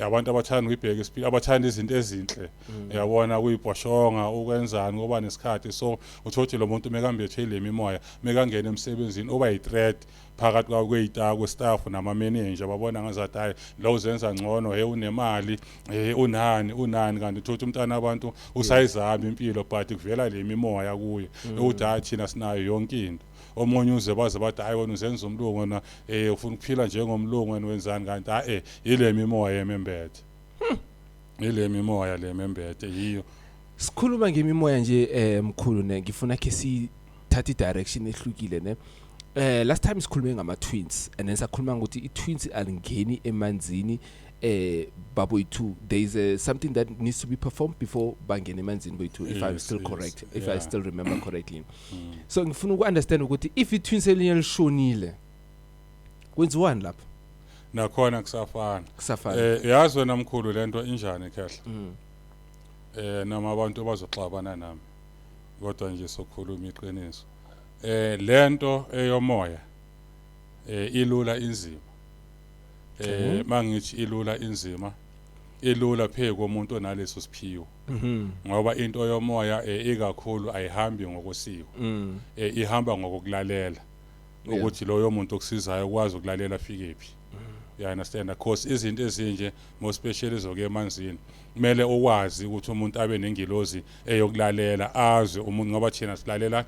A: abantu abathanda ukuyibheka isipili, abathanda izinto ezinhle, uyabona, kuyibhoshonga, ukwenzani, kuba nesikhathi. So uthothi lo muntu mekambethwe ile mimoya, mekangena emsebenzini uba yi-threat phakathi kwawo kwe-staff nama-manager. Babona ngazathi hayi, lo uzenza ngcono, he, unemali, he, unani unani, kanti uthothi umntana abantu usayizama impilo, but kuvela le mimoya kuye ukuthi hayi, thina sinayo yonke into. Omunye uze baze bathi hayi, wena uzenza umlungu, wena ufuna ukuphila njengomlungu, wena wenzani, kanti hayi, ile mimoya emembethe, ile mimoya le membethe yiyo.
B: Sikhuluma ngemimoya nje, mkhulu, ne, ngifuna ke sithathe i-direction ehlukile, ne. Last time sikhulume ngama twins and then sakhuluma ngokuthi i-twins alingeni emanzini baboyi-2. There is something that needs to be performed before bangene emanzini boyi-2, if I'm still correct, if I still remember correctly. So ngifuna uku-understand ukuthi if i-twins elinye lishonile, kwenziwani lapho?
A: Nakhona kusafana.
B: Kusafana.
A: Yazi wena mkhulu, lento injani, khehla? Noma abantu bazoxabana nami, kodwa nje sokhuluma iqiniso. Lento eyomoya ilula, inzima. Mangithi ilula, inzima, ilula phe komuntu onaleso siphiwo, ngoba into yomoya ikakhulu ayihambi ngokosiko. Ihamba ngokulalela, ukuthi loyo muntu okusizayo ukwazi ukulalela afike phi, you understand? Cause izinto ezinje, more especially zokuya emanzini, kumele ukwazi ukuthi umuntu abe nengilozi eyokulalela, azwe umuntu, ngoba thina silalela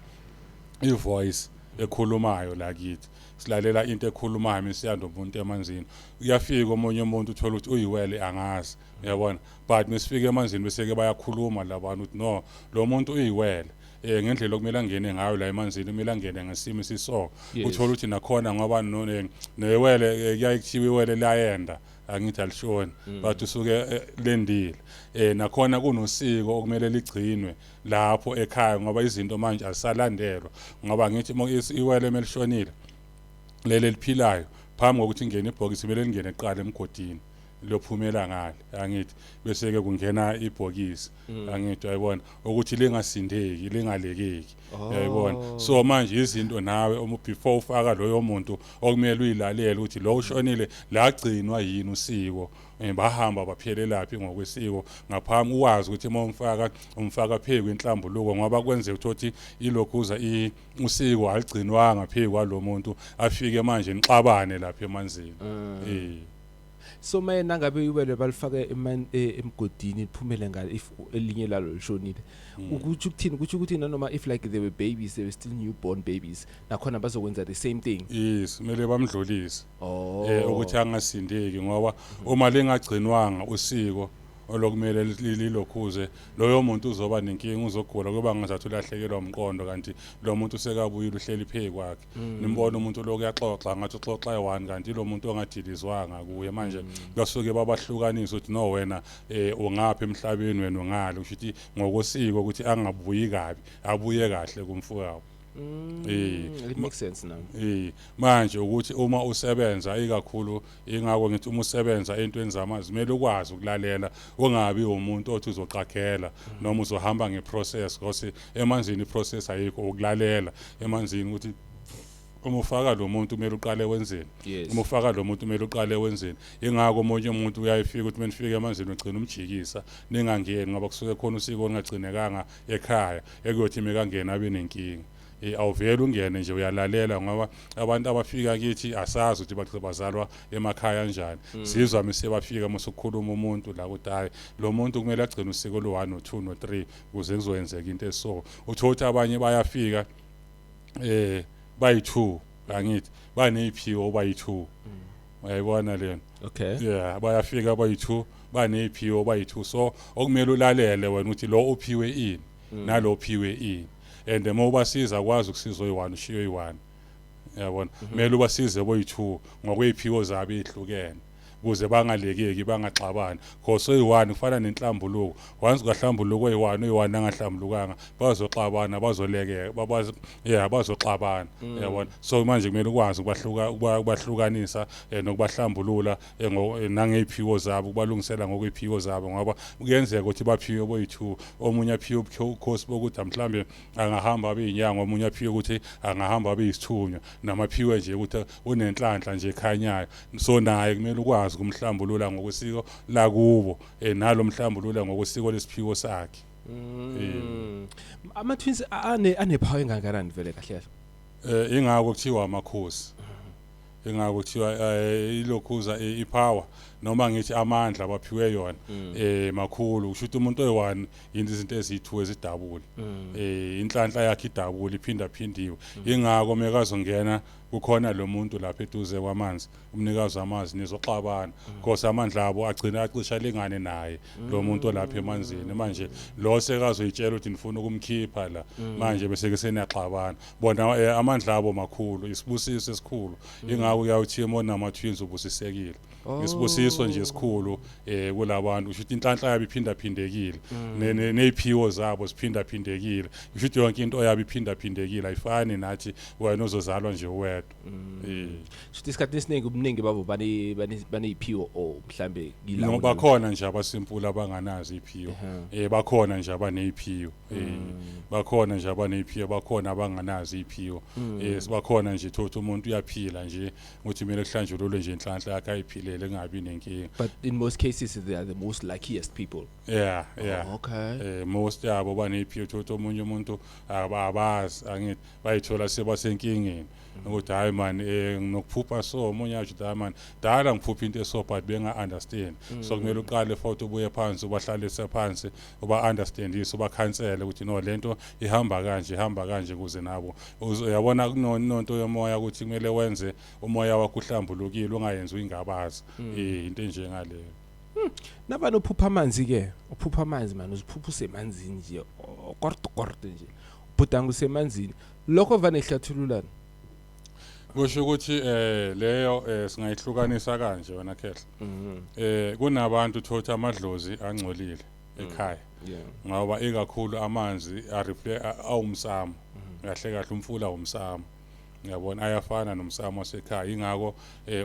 A: ivoice ekhulumayo la kithi, silalela into ekhulumayo mesiyanda umuntu emanzini. Uyafika omunye umuntu, uthola ukuthi uyiwele, angazi, uyabona, but mesifika emanzini bese ke bayakhuluma labantu ukuthi no, lo muntu uyiwele, ngendlela okumele angene ngayo la emanzini, kumele angene ngesimo esiso. Uthola ukuthi nakhona ngoba newele, kuyaye kuthiwe iwele layenda, angithi alishoni, but usuke lendile. Nakhona kunosiko okumele ligcinwe lapho ekhaya, ngoba izinto manje azisalandelwa, ngoba ngithi iwele melishonile leli eliphilayo, phambi kokuthi ingene ibhokisi, kumele lingene kuqala emgodini, liyophumela ngale, angithi, bese ke kungena ibhokisi, angithi uyayibona, ukuthi lingasindeki, lingalekeki, uyayibona. So manje izinto nawe uma before ufaka loyo muntu okumele uyilalele ukuthi lo ushonile lagcinwa yini usiko, bahamba baphelelaphi ngokwesiko, ngaphambi uwazi ukuthi uma umfaka, umfaka phezu kwenhlambuluko, ngoba kwenzeka ukuthi ilokhuza usiko aligcinwanga phezu kwalo muntu, afike manje nixabane lapha emanzini.
B: So maye nangabe iwele balifake emgodini, liphumele ngale, if elinye lalo lishonile, ukuthi ukuthini? Kutsho ukuthi nanoma if like they were babies, they were still newborn babies, nakhona bazokwenza the same thing?
A: Yes, kumele bamdlulise ukuthi angasindeki, ngoba uma lingagcinwanga usiko olokumele lilokhuze loyo muntu uzoba nenkinga, uzogula, kuba ngazathi ulahlekelwa umqondo, kanti lo muntu usekabuyile uhleli phezu kwakhe. Nimbona umuntu lokhu uyaxoxa ngathi uxoxa eyi-one, kanti lo muntu ongadilizwanga kuye. Manje basuke babahlukanisa ukuthi no, wena ungaphi emhlabeni, wena ungale, kusho ukuthi ngokosiko ukuthi angabuyi kabi, abuye kahle kumfowabo.
B: It makes sense now.
A: Manje ukuthi uma usebenza ikakhulu, ingakho ngithi uma usebenza entweni zamanzi kumele ukwazi ukulalela, ungabi umuntu othi uzoqakhela noma uzohamba ngeprocess, because emanzini iprocess ayikho, ukulalela emanzini ukuthi uma ufaka lo muntu kumele uqale wenzeni, uma ufaka lo muntu kumele uqale wenzeni. Ingakho omunye umuntu uyayifika ukuthi menifika emanzini ugcina umjikisa ningangeni, ngoba kusuke khona usiko olungagcinekanga ekhaya ekuyothi mekangena abe nenkinga. Awuvele ungene nje, uyalalela, ngoba abantu abafika kithi asazi ukuthi bagcina bazalwa emakhaya kanjani. Sizwa mise bafika musukukhuluma umuntu la ukuthi hayi, lo muntu kumele agcine usiko lo-1 no-2 no-3 ukuze kuzoyenzeka into eso. Uthola ukuthi abanye bayafika bayi-2, angithi baneyiphiwo bayi-2, uyayibona lena?
B: Okay.
A: Yeah, bayafika bayi-2, baneyiphiwo bayi-2, so okumele ulalele wena ukuthi lo uphiwe ini nalo uphiwe ini, and uma ubasiza kwazi ukusiza oyi-1 ushiye oyi-1, yabona? Kumele ubasize boyi-2 ngokweyiphiwo zabo ey'hlukene ukuze bangalekeki, bangaxabani, cause oyi-1 kufana nenhlambuluko, once kwahlambuluka oyi-1, oyi-1 angahlambulukanga bazoxabana, bazolekeka, yeah, bazoxabana, yabona? So manje kumele ukwazi ukubahlukanisa nokubahlambulula nangey'phiwo zabo, ukubalungisela ngokwey'phiwo zabo, ngoba kuyenzeka ukuthi baphiwe boyi-2, omunye aphiwe ubukhosi bokuthi mhlambe angahamba abe yinyanga, omunye aphiwe ukuthi angahamba abe yisithunywa, namaphiwe nje ukuthi unenhlanhla nje ekhanyayo. So naye kumele ukwazi ukumhlambulula ngokwesiko lakubo, nalo mhlambulula ngokwesiko lesiphiwo sakhe.
B: Ama twins ane power engakanani vele kahle kahle?
A: Ingakho kuthiwa amakhosi, ingakho kuthiwa ilokhuza ipower, noma ngithi amandla baphiwe yona makhulu. Kusho ukuthi umuntu oyi-one yinto izinto eziyi-2 ezidabule, inhlanhla yakhe idabule, iphinda phindiwe. Ingakho mekazongena kukhona lo muntu lapha eduze kwamanzi, umnikazi wamanzi, nizoxabana, because amandla abo agcina acisha lingane naye lo muntu olapha emanzini. Manje lo sekazoyitshela ukuthi nifuna ukumkhipha la, manje bese ke seniyaxabana. Bona amandla abo makhulu, isibusiso esikhulu. Ingakho kuyawuthi uma twins ubusisekile, isibusiso nje esikhulu kulabantu. Kusho ukuthi inhlanhla yabo iphinda phindekile, neziphiwo zabo ziphinda phindekile, kusho ukuthi yonke into yabo iphinda phindekile, ayifani nathi wena ozozalwa nje wedwa.
B: Shuthi isikhathi esiningi ubuningi babo bane baneyiphiwo or mhlambe
A: no, bakhona nje abasimpula abanganazo iphiwo, bakhona nje abaneyiphiwo, bakhona nje abaneyiphiwo, bakhona abanganazo iphiwo, bakhona nje thothi umuntu uyaphila nje ukuthi kumele kuhlanjululwe nje inhlanhla yakhe ayiphilele kungabi nenkinga.
B: But in most cases they are the most luckiest people.
A: Yeah.
B: Oh, okay.
A: Most yabo baneyiphiwo, thothi omunye umuntu abazi, angithi bayithola sebasenkingeni ukuthi hayi man, nginokuphupha, so omunye asho ukuthi hayi man, dala ngiphupha into eso, but benga understand. So kumele uqale futhi ubuye phansi, ubahlalise phansi, uba understandise, ubakhansele ukuthi no, lento ihamba kanje, ihamba kanje, ukuze nabo uyabona kunonto yomoya ukuthi kumele wenze umoya wakho uhlambulukile, ungayenzi uyingabaza, into enjengaleyo.
B: Nabani uphupha amanzi ke, uphupha amanzi man, uziphupha usemanzini nje, korto korto nje, ubhudanga usemanzini, lokho vane ihlathululana?
A: Kusho ukuthi leyo singayihlukanisa kanje wena khehla. Kunabantu thothi amadlozi angcolile ekhaya, ngoba ikakhulu amanzi a reflect awumsamo, kahle kahle umfula umsamo, uyabona, ayafana nomsamo wasekhaya. Ingakho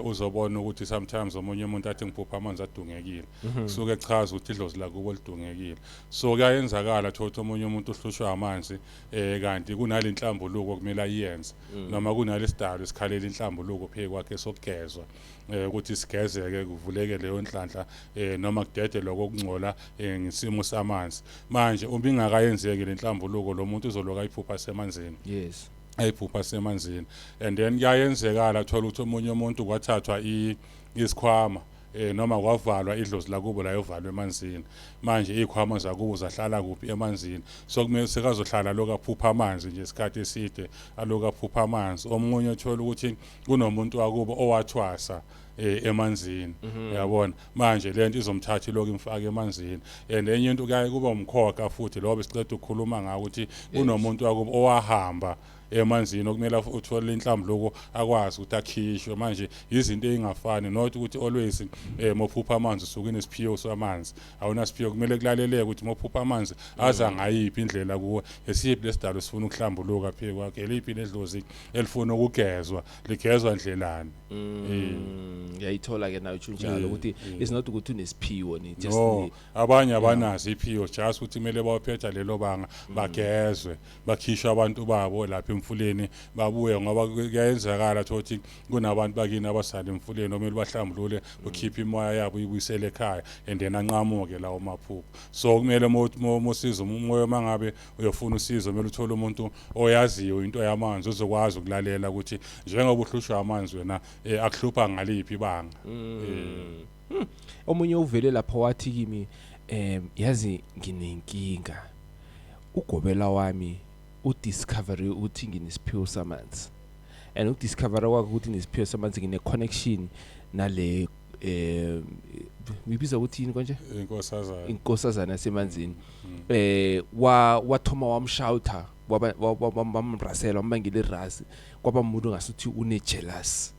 A: uzobona ukuthi sometimes omunye umuntu athi ngiphupha amanzi adungekile, kusuke echaza ukuthi idlozi lakubo lidungekile. So kuyayenzakala thothi omunye umuntu uhlushwa amanzi, kanti kunalenhlambuluko kumele ayenze, noma kunalesidalo esikhalela inhlambuluko phezu kwakhe sokugezwa, ukuthi sigezeke kuvuleke leyo nhlanhla, noma kudede lokho okungcola ngesimo samanzi. Manje uma ingakayenzeki lenhlambuluko, lo muntu uzoloka ayiphupha semanzini. Ayiphupha semanzini. And then kuyayenzekala thola ukuthi omunye umuntu kwathathwa isikhwama, noma kwavalwa idlozi lakubo layovalwa emanzini. Manje izikhwama zakubo zahlala kuphi? Emanzini. So kumele sekazohlala lokho aphupha amanzi nje isikhathi eside, aloku aphupha amanzi. Omunye uthola ukuthi kunomuntu wakubo owathwasa. emanzini, uyabona. Manje lento izomthatha ilokhu imfake emanzini. And enye into kuyaye kuba umkhokha futhi lo besiceda ukukhuluma ngawo, ukuthi kunomuntu wakubo owahamba emanzini okumele uthole inhlambuluko akwazi ukuthi akhishwe. Manje izinto ezingafani, not ukuthi always mophupha amanzi usuke unesiphiwo samanzi. Awunasiphiwo, kumele kulaleleke ukuthi mophupha amanzi aza ngayiphi indlela kuwe, esiphi lesidalo sifuna ukuhlambuluka phezu kwakhe, eliphi ledlozi elifuna ukugezwa, ligezwa ndlelani.
B: Ngiyayithola ke nayo njalo ukuthi it's not ukuthi unesiphiwo ni just
A: no abanye abanazo iphiwo, just ukuthi kumele bawuphetha lelo banga, bagezwe, bakhishwe abantu babo lapha emfuleni, babuye, ngoba kuyenzakala ukuthi kunabantu bakini abasala emfuleni okumele bahlambulule, ukhiphe imoya yabo, uyibuyisele ekhaya, and then anqamuke lawo maphupho. So kumele mosizo umoya, mangabe uyofuna usizo, kumele uthole umuntu oyaziyo into yamanzi, ozokwazi ukulalela ukuthi njengoba uhlushwa amanzi wena, akuhlupha ngaliphi ibanga.
B: Omunye uvele lapho wathi kimi, yazi nginenkinga, ugobela wami udiscover ukuthi nginesiphiwo samanzi, and ukudiscover kwakhe ukuthi nginesiphiwo samanzi, ngine connection nale, uyibiza ukuthi yini konje?
A: Inkosazana.
B: Inkosazana yasemanzini. Wathoma wamshouta, wamrasela, wambangela irasi, kwaba umuntu ngasuthi une jealous.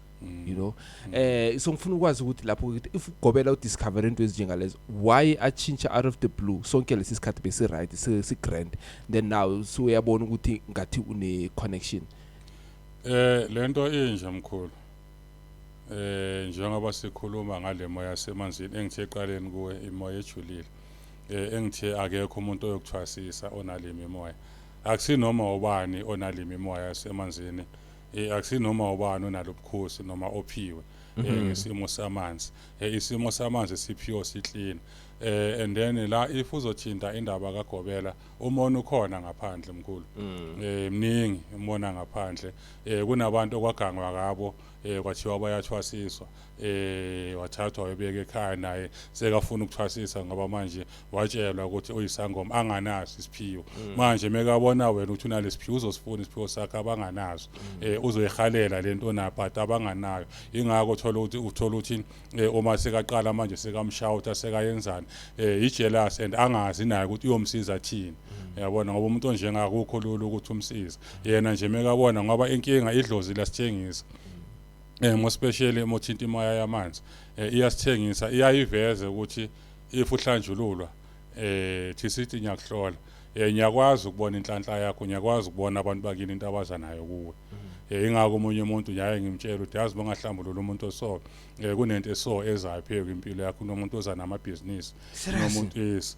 B: So ngifuna ukwazi ukuthi lapho ukuthi if ugobela udiscover into ezinjengalezo, why atshintsha out of the blue? Sonke lesi sikhathi besi right, si grand, then now suyabona ukuthi ngathi une connection.
A: Lento inje, mkhulu. Njengoba sikhuluma ngale moya yasemanzini engithe eqaleni kuwe, imoya ejulile. Engithe akekho umuntu oyokuthwasisa onalimi imoya. Akusinoma ubani onalimi imoya yasemanzini. Akusinoma ubani onalobukhosi noma ophiwe ngesimo samanzi. Isimo samanzi siphiwe, siclean. And then la if uzothinta indaba kaGobela, umona ukhona ngaphandle, mkhulu. Mningi umona ngaphandle. Kunabantu okwagangwa ngabo, kwathiwa bayathwasiswa, wathathwa webeka ekhaya, naye sekafuna ukuthwasisa ngoba manje watshelwa ukuthi uyisangoma, anganaso isiphiwo. Manje mekabona wena ukuthi unalesiphiwo, uzosifuna isiphiwo sakhe abanganaso, uzoyihalela lento nayo but abanganayo. Ingakho uthola ukuthi uma sekaqala manje sekamshouta, sekayenzani, i-jealous, and angazi naye ukuthi uyomsiza thini, yabona, ngoba umuntu onjengakukho lula ukuthi umsize yena nje mekabona, ngoba inkinga idlozi lasithengisa, mo especially mothinta imoya yamanzi, iyasithengisa, iyayiveza ukuthi if uhlanjululwa, thisithi ngiyakuhlola, ngiyakwazi ukubona inhlanhla yakho, ngiyakwazi ukubona abantu bakini into abaza nayo kuwe. Ingakho omunye umuntu ngiyaye ngimtshela ukuthi yazi bangahlambulula umuntu oso, kunento eso ezayo phezu kwempilo yakho, kunomuntu oza namabhizinisi, kunomuntu, yes,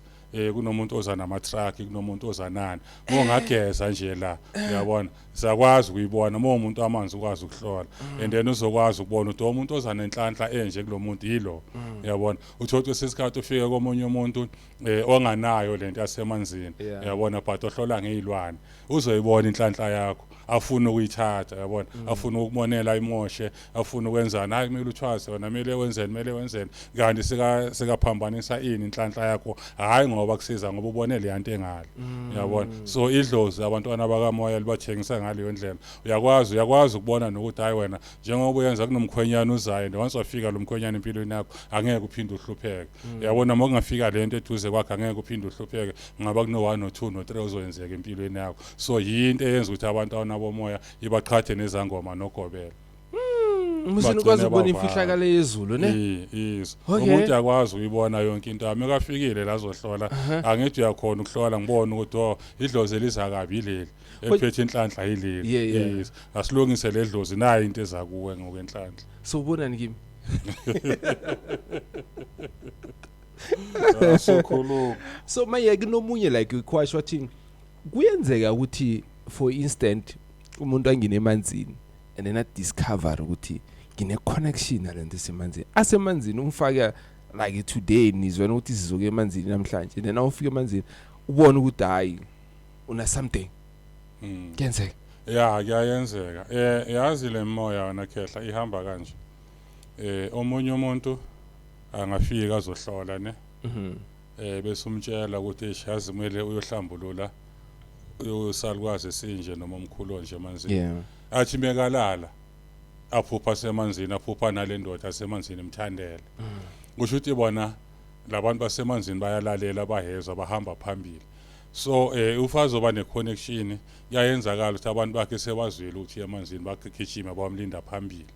A: kunomuntu oza nama-truck, kunomuntu oza nani. Ungageza nje la, uyabona, siyakwazi ukuyibona uma umuntu amanzi ukwazi ukuhlola, and then uzokwazi ukubona ukuthi umuntu oza nenhlanhla enje kulo muntu yilo, uyabona. Uthola ukuthi isikhathi ufike komunye umuntu onganayo lento yasemanzini, uyabona, but ohlola ngezilwane, uzoyibona inhlanhla yakho, afuna ukuyithatha, uyabona, afuna ukumonela imoshe, afuna ukwenzani. Hayi, kumele uthwase wena, kumele wenzeni, kumele wenzeni, kanti sikaphambanisa ini inhlanhla yakho. Hayi, ngoba kusiza ngoba ubone le yanto engale, uyabona. So idlozi abantwana bakamoya libathengisa ngaleyo ndlela. Uyakwazi ukubona nokuthi hayi, wena njengoba uyenza kunomkhwenyana uzayo, and once wafika lo mkhwenyana empilweni yakho angeke uphinde uhlupheke, uyabona. Uma kungafika lento eduze kwakho angeke uphinde uhlupheke, ngaba kuno 1 no 2 no 3 ozoyenzeka empilweni yakho. So yinto eyenza ukuthi abantu abanabomoya ibaqhathe nezangoma nogobela.
B: Musini ukwazi ukubona imfihlakalo yezulu, ne?
A: Yes. Umuntu uyakwazi ukuyibona yonke into yami ekafikile la azohlola. Angithi uyakhona ukuhlola, ngibone ukuthi oh, idlozi eliza kabi yileli, eliphethe inhlanhla yileli. Yes, asilungise le dlozi, nayo into eza kuwe ngokwenhlanhla.
B: So ubonani kimi?
A: Sokhuluma.
B: So maye kunomunye like kwasho wathi kuyenzeka ukuthi, for instant, umuntu angene emanzini and then a discover ukuthi ngine connection nalento esemanzini, asemanzini umfaka like today, nizwana ukuthi sizoke emanzini namhlanje, then awufika emanzini ubone ukuthi hayi, una something. Kuyenzeka?
A: Ya, kuyayenzeka. Yazi le moya wena khehla ihamba kanje. Omunye umuntu angafika azohlola, ne? Bese umtshela ukuthi eish, yazi kumele uyohlambulula uyosalukwazi esinje noma umkhulu nje emanzini. Athi mekalala Aphupha semanzini, aphupha nalendoda asemanzini imthandele. Kusho ukuthi bona labantu basemanzini bayalalela, bahezwa, bahamba phambili. So ufazi oba ne-connection, kuyayenzakala ukuthi abantu bakhe sebazwile ukuthi emanzini, bagijima bamlinda phambili.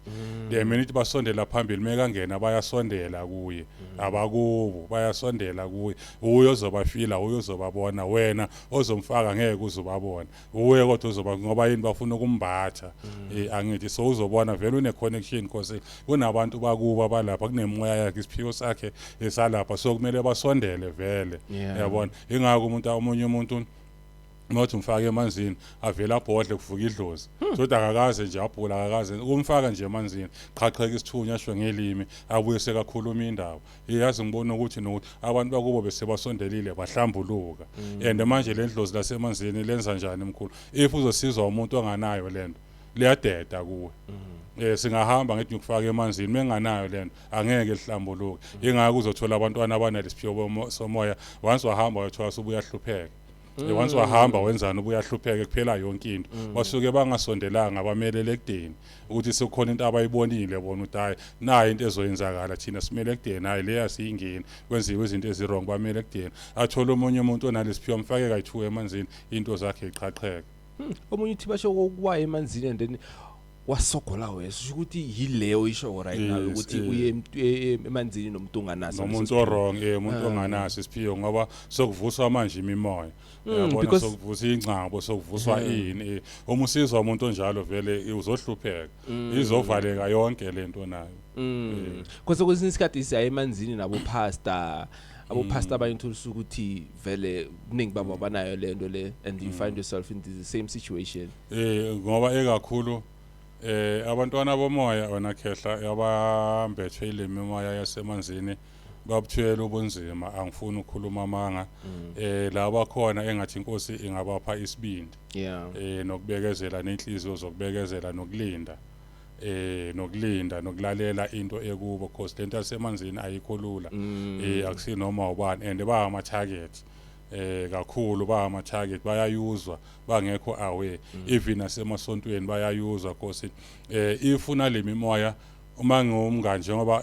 A: The minute basondela phambili, mekangena bayasondela kuye, abakubo bayasondela kuye. Uye ozobafila, uye ozobabona. Wena ozomfaka ngeke uzobabona, uye kodwa uzoba, ngoba yini? Bafuna ukumbatha. Angithi so uzobona vele une connection, because kunabantu bakubo balapha, kunemoya yakhe, isiphiwo sakhe esalapha, so kumele basondele vele. Yabona, ingakho umuntu, omunye umuntu nothi umfake emanzini, avela abhodle, kuvuka idlozi, kodwa akakaze nje abhula, akakaze ukumfaka nje emanzini, qhaqheka isithunywa, asho ngelimi, abuye sekakhuluma indaba. Yazi ngibona ukuthi nokuthi abantu bakubo bese basondelile, bahlambuluka. And manje le ndlozi lasemanzini lenza njani, mkhulu? If uzosizwa umuntu onganayo lento, liyadeda kuwe. Singahamba ngithi ngikufaka emanzini, menganayo lento angeke lihlambuluke. Ingakho uzothola abantwana abanalesiphiwo somoya, once wahamba uyothola subuya hlupheka. Once wahamba wenzani, ubuya hlupheka, kuphela yonke into. Basuke bangasondelanga, bamelele ekudeni ukuthi sekukhona into abayibonile bona ukuthi hayi, nayi into ezoyenzakala, thina simele ekudeni, hayi leya siyingeni, kwenziwe izinto ezi-wrong, bamele ekudeni. Athole omunye umuntu onalesiphiwo, amfake kayi-two emanzini, into zakhe iqhaqheke.
B: Omunye uthi basho kokuwa emanzini and then wasogola wesho ukuthi yileyo isho right now, ukuthi uye emanzini nomuntu onganaso
A: nomuntu o-wrong, umuntu onganaso isiphiwo, ngoba sokuvuswa manje imimoya, uyabona, sokuvuswa ingcabo, sokuvuswa ini. Uma usizwa umuntu onjalo vele uzohlupheka, izovaleka yonke lento nayo.
B: Kose kwesinye isikhathi siya emanzini nabo pastor, abo pastor abanye uthola ukuthi vele kuningi babo abanayo le nto le, and you find yourself in the same situation.
A: Ngoba ekakhulu abantwana bomoya wena khehla abambethwe ile mimoya yasemanzini babuthwele ubunzima, angifuni ukukhuluma amanga. La bakhona engathi inkosi ingabapha isibindi nokubekezela, nenhliziyo zokubekezela, nokulinda, nokulinda nokulalela into ekubo, because lento yasemanzini ayikho lula. Akusinoma ubani, and ba ama target kakhulu, ba ama target, bayayuzwa bangekho aware. Even nasemasontweni bayayuzwa, cause if unale mimoya, uma ngumngani njengoba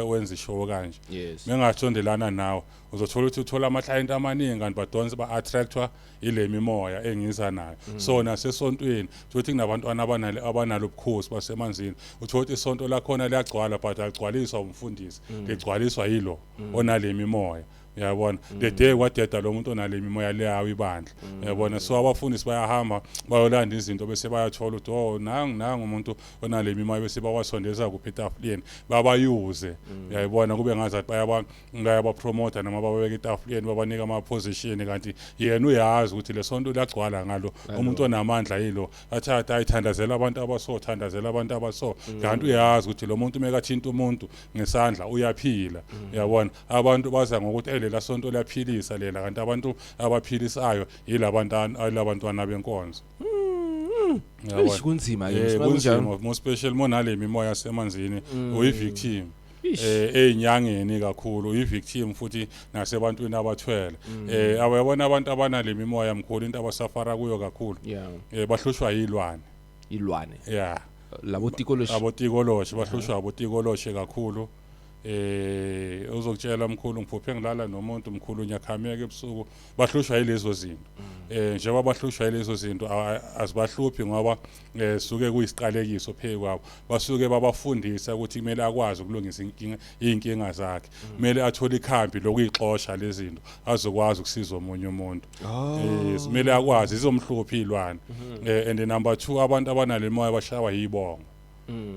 A: wenza ishow kanje, mengasondelana nawe, uzothola ukuthi uthola ama-client amaningi, kanti badonse, ba-attractwa ile mimoya engiza nayo. So nasesontweni uthola ukuthi kunabantwana abanalo ubukhosi basemanzini, uthola ukuthi isonto lakhona liyagcwala, but aligcwaliswa umfundisi, ligcwaliswa yilo onale mimoya, uyabona. The day kwadeda lo muntu onale mimoya, liyawa ibandla, uyabona. So abafundisi bayahamba bayolanda izinto, bese bayathola ukuthi oh, nangu nangu umuntu onale mimoya, bese bawasondeza kuphi? Etafuleni, babayuze, uyayibona, kube ngazathi bayabapromota noma bababeka etafuleni, babanika ama-position, kanti yena uyazi ukuthi le sonto liyagcwala ngalo umuntu onamandla yilo. Athatha ayithandazela abantu abaso, thandazela abantu abaso, kanti uyazi ukuthi lo muntu mekathinta umuntu ngesandla uyaphila, uyabona. Abantu baza ngokuthi lela sonto liyaphilisa lela, kanti abantu abaphilisayo yilabantwana benkonzo.
B: Eish, kunzima ke.
A: Kunzima, more special monale mimoya yasemanzini, uyi-victim ezinyangeni kakhulu, uyi-victim futhi nasebantwini abathwele. Awuyabona abantu abanale mimoya, mkhulu, into abasafara kuyo kakhulu, bahlushwa yilwane.
B: Ilwane?
A: Yeah.
B: Labo tikoloshi?
A: Abotikoloshi, bahlushwa abotikoloshi kakhulu. Uzokutshela, mkhulu, ngiphuphe ngilala nomuntu, mkhulu, ngiyakhameka ebusuku. Bahlushwa yilezo zinto. Njengoba bahlushwa yilezo zinto, azibahluphi ngoba suke kuyisiqalekiso phezu kwabo. Basuke babafundisa ukuthi kumele akwazi ukulungisa inkinga, iy'nkinga zakhe, kumele athole ikhambi lokuyixosha lezi zinto, azokwazi ukusiza omunye umuntu. Simele akwazi, izomhlupha iy'lwane. And number 2, abantu abanale moya bashawa yibongo.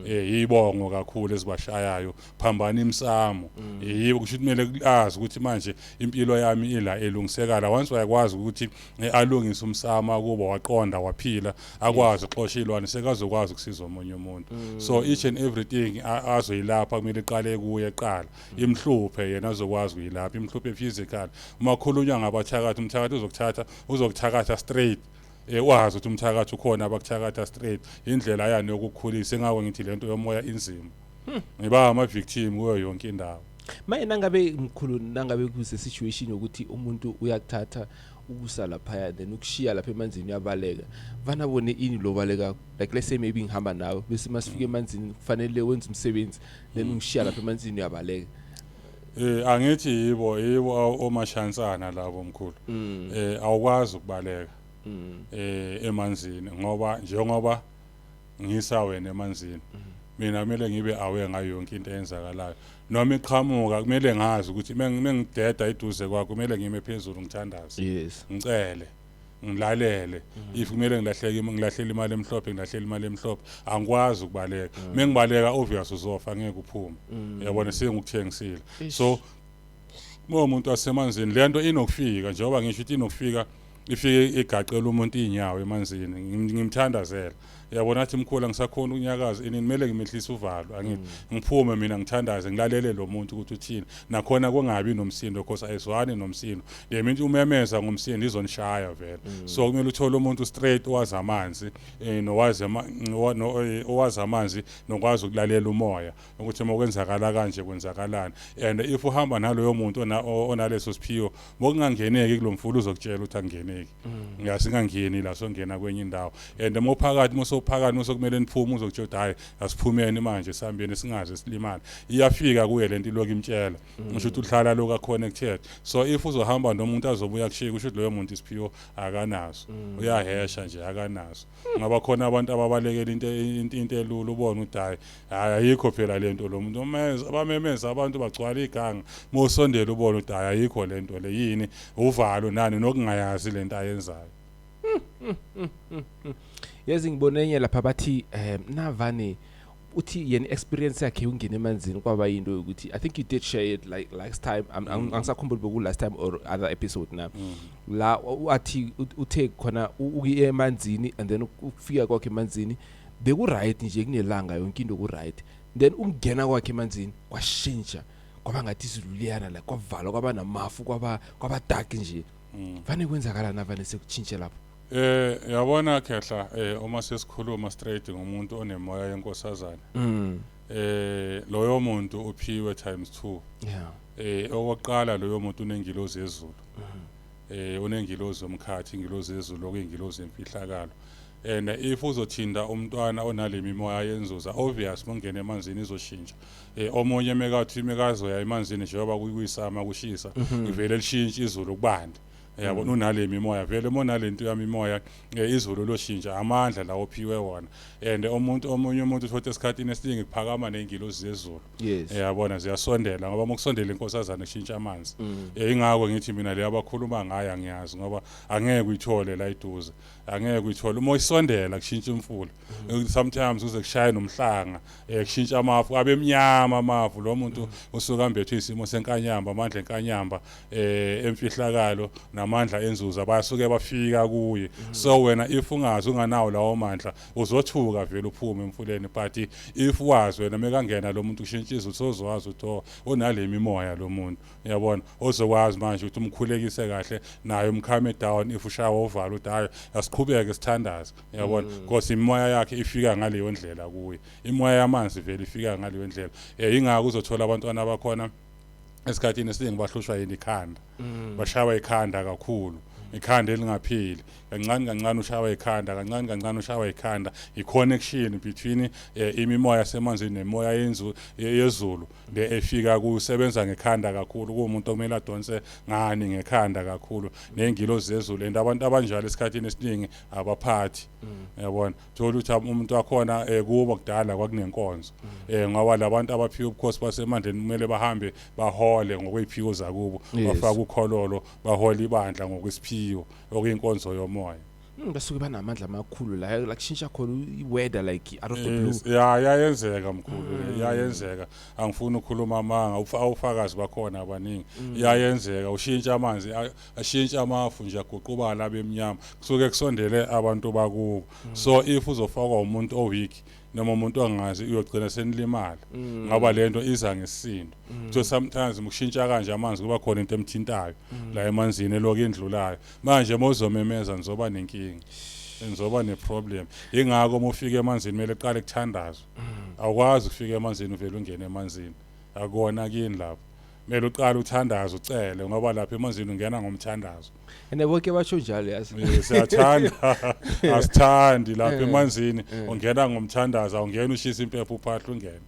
A: Yibongo kakhulu ezibashayayo, phambana imsamo. Yibo kusho ukuthi kumele azi ukuthi manje impilo yami ila elungisekala. Once wayakwazi ukuthi alungise umsamo akubo, waqonda, waphila, akwazi ukuxosha ilwane, sekazokwazi ukusiza omunye umuntu. So each and everything azoyilapha kumele iqale kuye eqala, imhluphe yena, azokwazi ukuyilapha, imhluphe physical. Uma khulunywa ngabathakathi, umthakathi uzokuthatha, uzokuthakatha straight. Wazi ukuthi umthakathi ukhona, abakuthakatha straight, indlela yani yokukhulisa. Engako ngithi lento yomoya inzima, ngiba ama victim kuyo yonke indawo.
B: Maye nangabe mkhulu, nangabe kuse situation yokuthi umuntu uyakuthatha ukusa laphaya, then ukushiya lapha emanzini, uyabaleka, vana bone ini lo baleka. Like, let's say maybe ngihamba nawe, bese masifika emanzini kufanele wenze umsebenzi, then ungishiya lapha emanzini, uyabaleka.
A: Angithi yibo omashansana labo, mkhulu. Awukwazi ukubaleka emanzini, ngoba njengoba ngisa wena emanzini, mina kumele ngibe aware ngayo yonke into eyenzakalayo noma iqhamuka. Kumele ngazi ukuthi mengideda eduze kwakho, kumele ngime phezulu ngithandaze, ngicele, ngilalele. If kumele ngilahleke, ngilahlela imali emhlophe, ngilahlela imali emhlophe. Angikwazi ukubaleka. Mengibaleka, obvious uzofa, ngeke uphume. Yabona, sengukuthengisile. So uma umuntu wasemanzini, lento inokufika, njengoba ngisho ukuthi inokufika, ifike igaqela umuntu inyawo emanzini. Ngimthandazela, yabona, athi, "Mkhulu, angisakhona ukunyakaza." Ini kumele ngimehlise uvalo, angithi ngiphume mina, ngithandaze, ngilalele lo muntu ukuthi uthini. Nakhona kungabi nomsindo, because ayizwani nomsindo. Le mintu umemeza ngomsindo, izonishaya vele. So kumele uthole umuntu straight owazi amanzi, nowazi owazi amanzi, nokwazi ukulalela umoya ukuthi uma kwenzakala kanje kwenzakalani. And if uhamba naloyo muntu onaleso siphiwo, mokungangeneki kulo mfula, uzokutshela ukuthi angeneki, ngasingangeni la, songena kwenye indawo. And uma uphakathi, uma usowuphakathi, uma sokumele niphume, uzokutshela ukuthi, "Hhayi, asiphumeni manje, sihambeni, singaze silimale." Iyafika kuye lento, ilokhu imtshela, ngisho ukuthi uhlala lokhu a-connected. So if uzohamba nomuntu azobuya kushiya, kusho ukuthi loyo muntu isiphiwo akanaso, uyahesha nje, akanaso. Ngoba khona abantu ababalekela into elula, ubone ukuthi hayi hayi, ayikho phela lento. Lo muntu umemeza, abamemeza abantu bagcwala iganga, mawusondela ubone ukuthi hayi, ayikho lento le. Yini? Uvalo nani nokungayazi lento ayenzayo.
B: Yazi, ngibone enye lapha, bathi navane uthi yena experience yakhe ungena emanzini kwaba yinto yokuthi, I think you did share it like last time. Angisakhumbuli beku last time or other episode na la wathi uthe khona uye emanzini, and then ukufika kwakhe emanzini beku right nje, kunelanga, yonke into ku right. Then ukungena kwakhe emanzini kwashintsha, kwaba ngathi izulu liyana la, kwavalwa, kwaba namafu, kwaba dark nje. Vane kwenzakala navane sekutshintshe lapho?
A: Yabona khehla, uma sesikhuluma straight ngomuntu onemoya yenkosazana, loyo muntu uphiwe times 2. Okokuqala, loyo muntu unengilozi yezulu, unengilozi yomkhathi, ingilozi yezulu okuyingilozi yemfihlakalo. And if uzothinda umntwana onale mimoya yenzuza, obvious mongena emanzini izoshintsha. Omunye mekathi mekazoya emanzini, njengoba kuyisama kushisa, ivele lishintshe izulu, kubande. Yabona, unale mimoya vele. Uma unalento yamimoya, izulu loshintsha, amandla lawo ophiwe wona. And umuntu, omunye umuntu uthola esikhathini esiningi kuphakama ney'ngilozi zezulu. Yabona, ziyasondela, ngoba uma kusondela inkosazana kushintsha amanzi. Ingakho ngithi mina le abakhuluma ngayo angiyazi, ngoba angeke uyithole la eduze, angeke uyithole. Uma uyisondela kushintsha imfula. Sometimes uze kushaye nomhlanga, kushintsha amafu, abe emnyama amafu. Lo muntu usuka ambethwe isimo senkanyamba, amandla enkanyamba, emfihlakalo namandla enzuza bayasuke bafika kuye. So wena if ungazi, unganawo lawo mandla, uzothuka vele uphume emfuleni. But if wazi wena, mekangena lo muntu kushintsha izulu, sozowazi ukuthi, oh, unale mimoya lo muntu. Uyabona, ozokwazi manje ukuthi umkhulekise kahle naye, um-calm down if ushawa uvalo, ukuthi, "Hayi, asiqhubeke sithandaze." Uyabona, because imimoya yakhe ifika ngaleyo ndlela kuye. Imoya yamanzi vele ifika ngaleyo ndlela. Ingakho uzothola abantwana abakhona esikhathini esiningi bahlushwa yini? Ikhanda. Bashawa ikhanda kakhulu, ikhanda elingaphili. Kancane kancane ushawa ikhanda, kancane kancane ushawa ikhanda. I-connection between imimoya yasemanzini nemoya yezulu le efika kusebenza ngekhanda kakhulu. Kuwumuntu okumele adonse ngani? Ngekhanda kakhulu, ney'ngilozi zezulu. And abantu abanjalo esikhathini esiningi abaphathi. Yabona, thola ukuthi umuntu wakhona, kubo kudala kwakunenkonzo, ngoba labantu abaphiwe ubukhosi basemandleni kumele bahambe bahole ngokwey'phiwo zakubo. Bafake ukhololo, bahole ibandla ngokwesiphiwo okuyinkonzo yomoya.
B: Basuke banamandla amakhulu la kushintsha khona i-weather like out of the blue.
A: Yes, ya, iyayenzeka mkhulu le, iyayenzeka. Angifuni ukukhuluma amanga, awufakazi bakhona abaningi. Iyayenzeka, ushintsha amanzi, ashintsha amafu nje, aguqubala abe emnyama, kusuke kusondele abantu bakubo. So if uzofakwa umuntu o-weak noma umuntu ongazi, uyogcina senilimala, ngoba lento iza ngesisindo. So sometimes mukushintsha kanje amanzi, kuba khona into emthintayo la emanzini elokhu indlulayo. Manje uma uzomemeza, nizoba nenkinga, nizoba ne-problem. Ingakho uma ufika emanzini kumele uqale kuthandazwe. Awukwazi ukufika emanzini uvele ungene emanzini, akona kini lapho. Kumele uqale uthandaze, ucele, ngoba lapha emanzini ungena ngomthandazo.
B: And bonke basho njalo, yazi.
A: Siyathanda, asithandi, lapha emanzini ungena ngomthandazo, awungena ushisa impepho uphahla ungene.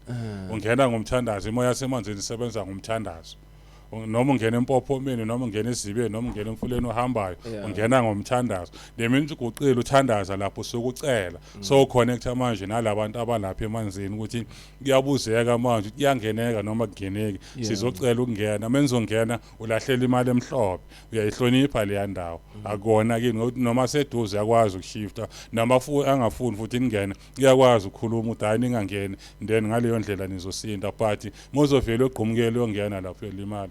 A: Ungena ngomthandazo, imoya yasemanzini isebenza ngomthandazo. Noma ungena empophomeni, noma ungena esizibeni, noma ungena emfuleni ohambayo, ungena ngomthandazo. Le minute uguqile uthandaza lapho, usuke ucela, so connecta manje nalabantu abalapha emanzini ukuthi kuyabuzeka manje ukuthi kuyangeneka noma kungeneki. Sizocela ukungena. Menizongena ulahlela imali emhlophe, uyayihlonipha leya ndawo. Akona kini ngokuthi noma seduze uyakwazi ukushifta, noma angafuni futhi ningene, uyakwazi ukukhuluma ukuthi hayi, ningangeni, then ngaleyo ndlela nizosinda. But mozovela ugqumukele uyongena lapho, uyolimala.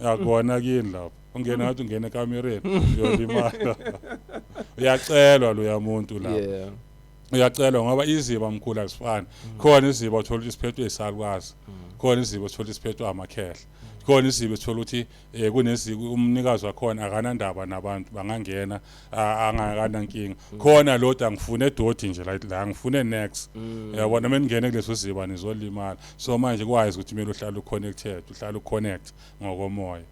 A: Akona kini lapho ungena ngathi ungena ekamereni, uyolimala. Uyacelwa loya muntu lapho. Uyacelwa ngoba iziba, mkhulu, azifani. Khona iziba uthola ukuthi siphethwe isalukazi, khona iziba uthola ukuthi siphethwe amakhehla, khona iziba uthola ukuthi kuneziko umnikazi wakhona akanandaba nabantu, bangangena angakanankinga. Khona lodwa angifune edoti nje la, la ngifune next, uyabona, uma ningene kuleso siziba nizolimala. So manje kwazi ukuthi kumele uhlale uconnected, uhlale uconnect ngokomoya,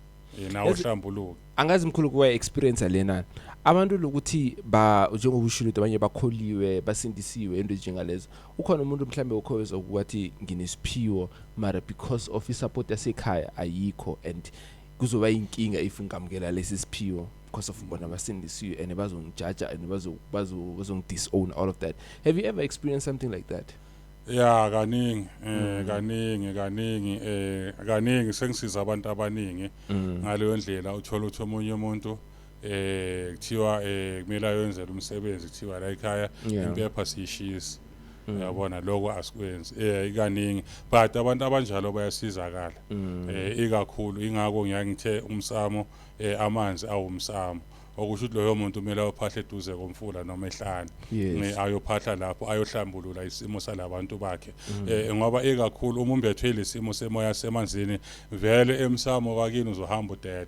A: nawe uhlambuluke.
B: Angazi, mkhulu, kuwa experience lena abantu lokuthi ba njengoba ushilo ukuthi abanye bakholiwe, basindisiwe, into njengalezo, ukhona umuntu mhlambe ukhoweza ukuthi nginesiphiwo, mara because of isupport yasekhaya ayikho and kuzoba inkinga if ngamukela lesi siphiwo because of bona basindisiwe and bazongijaja and bazongidisown, all of that. Have you ever experienced something like that?
A: Ya, kaningi, kaningi, kaningi, kaningi sengisiza abantu abaningi ngaleyo ndlela. Uthola ukuthi omunye umuntu kuthiwa kumele ayenzele umsebenzi, kuthiwa la ekhaya impepha siyishisa, uyabona, lokho asikwenzi. Ikaningi, but abantu abanjalo bayasizakala ikakhulu. Ingakho ngiyangithe umsamo, amanzi awumsamo, okusho ukuthi loyo muntu kumele ayophahla eduze komfula noma ehlane. Ayophahla lapho, ayohlambulula isimo salabantu bakhe, ngoba ikakhulu uma umbethwe lesimo semoya semanzini, vele emsamo wakini uzohamba udede,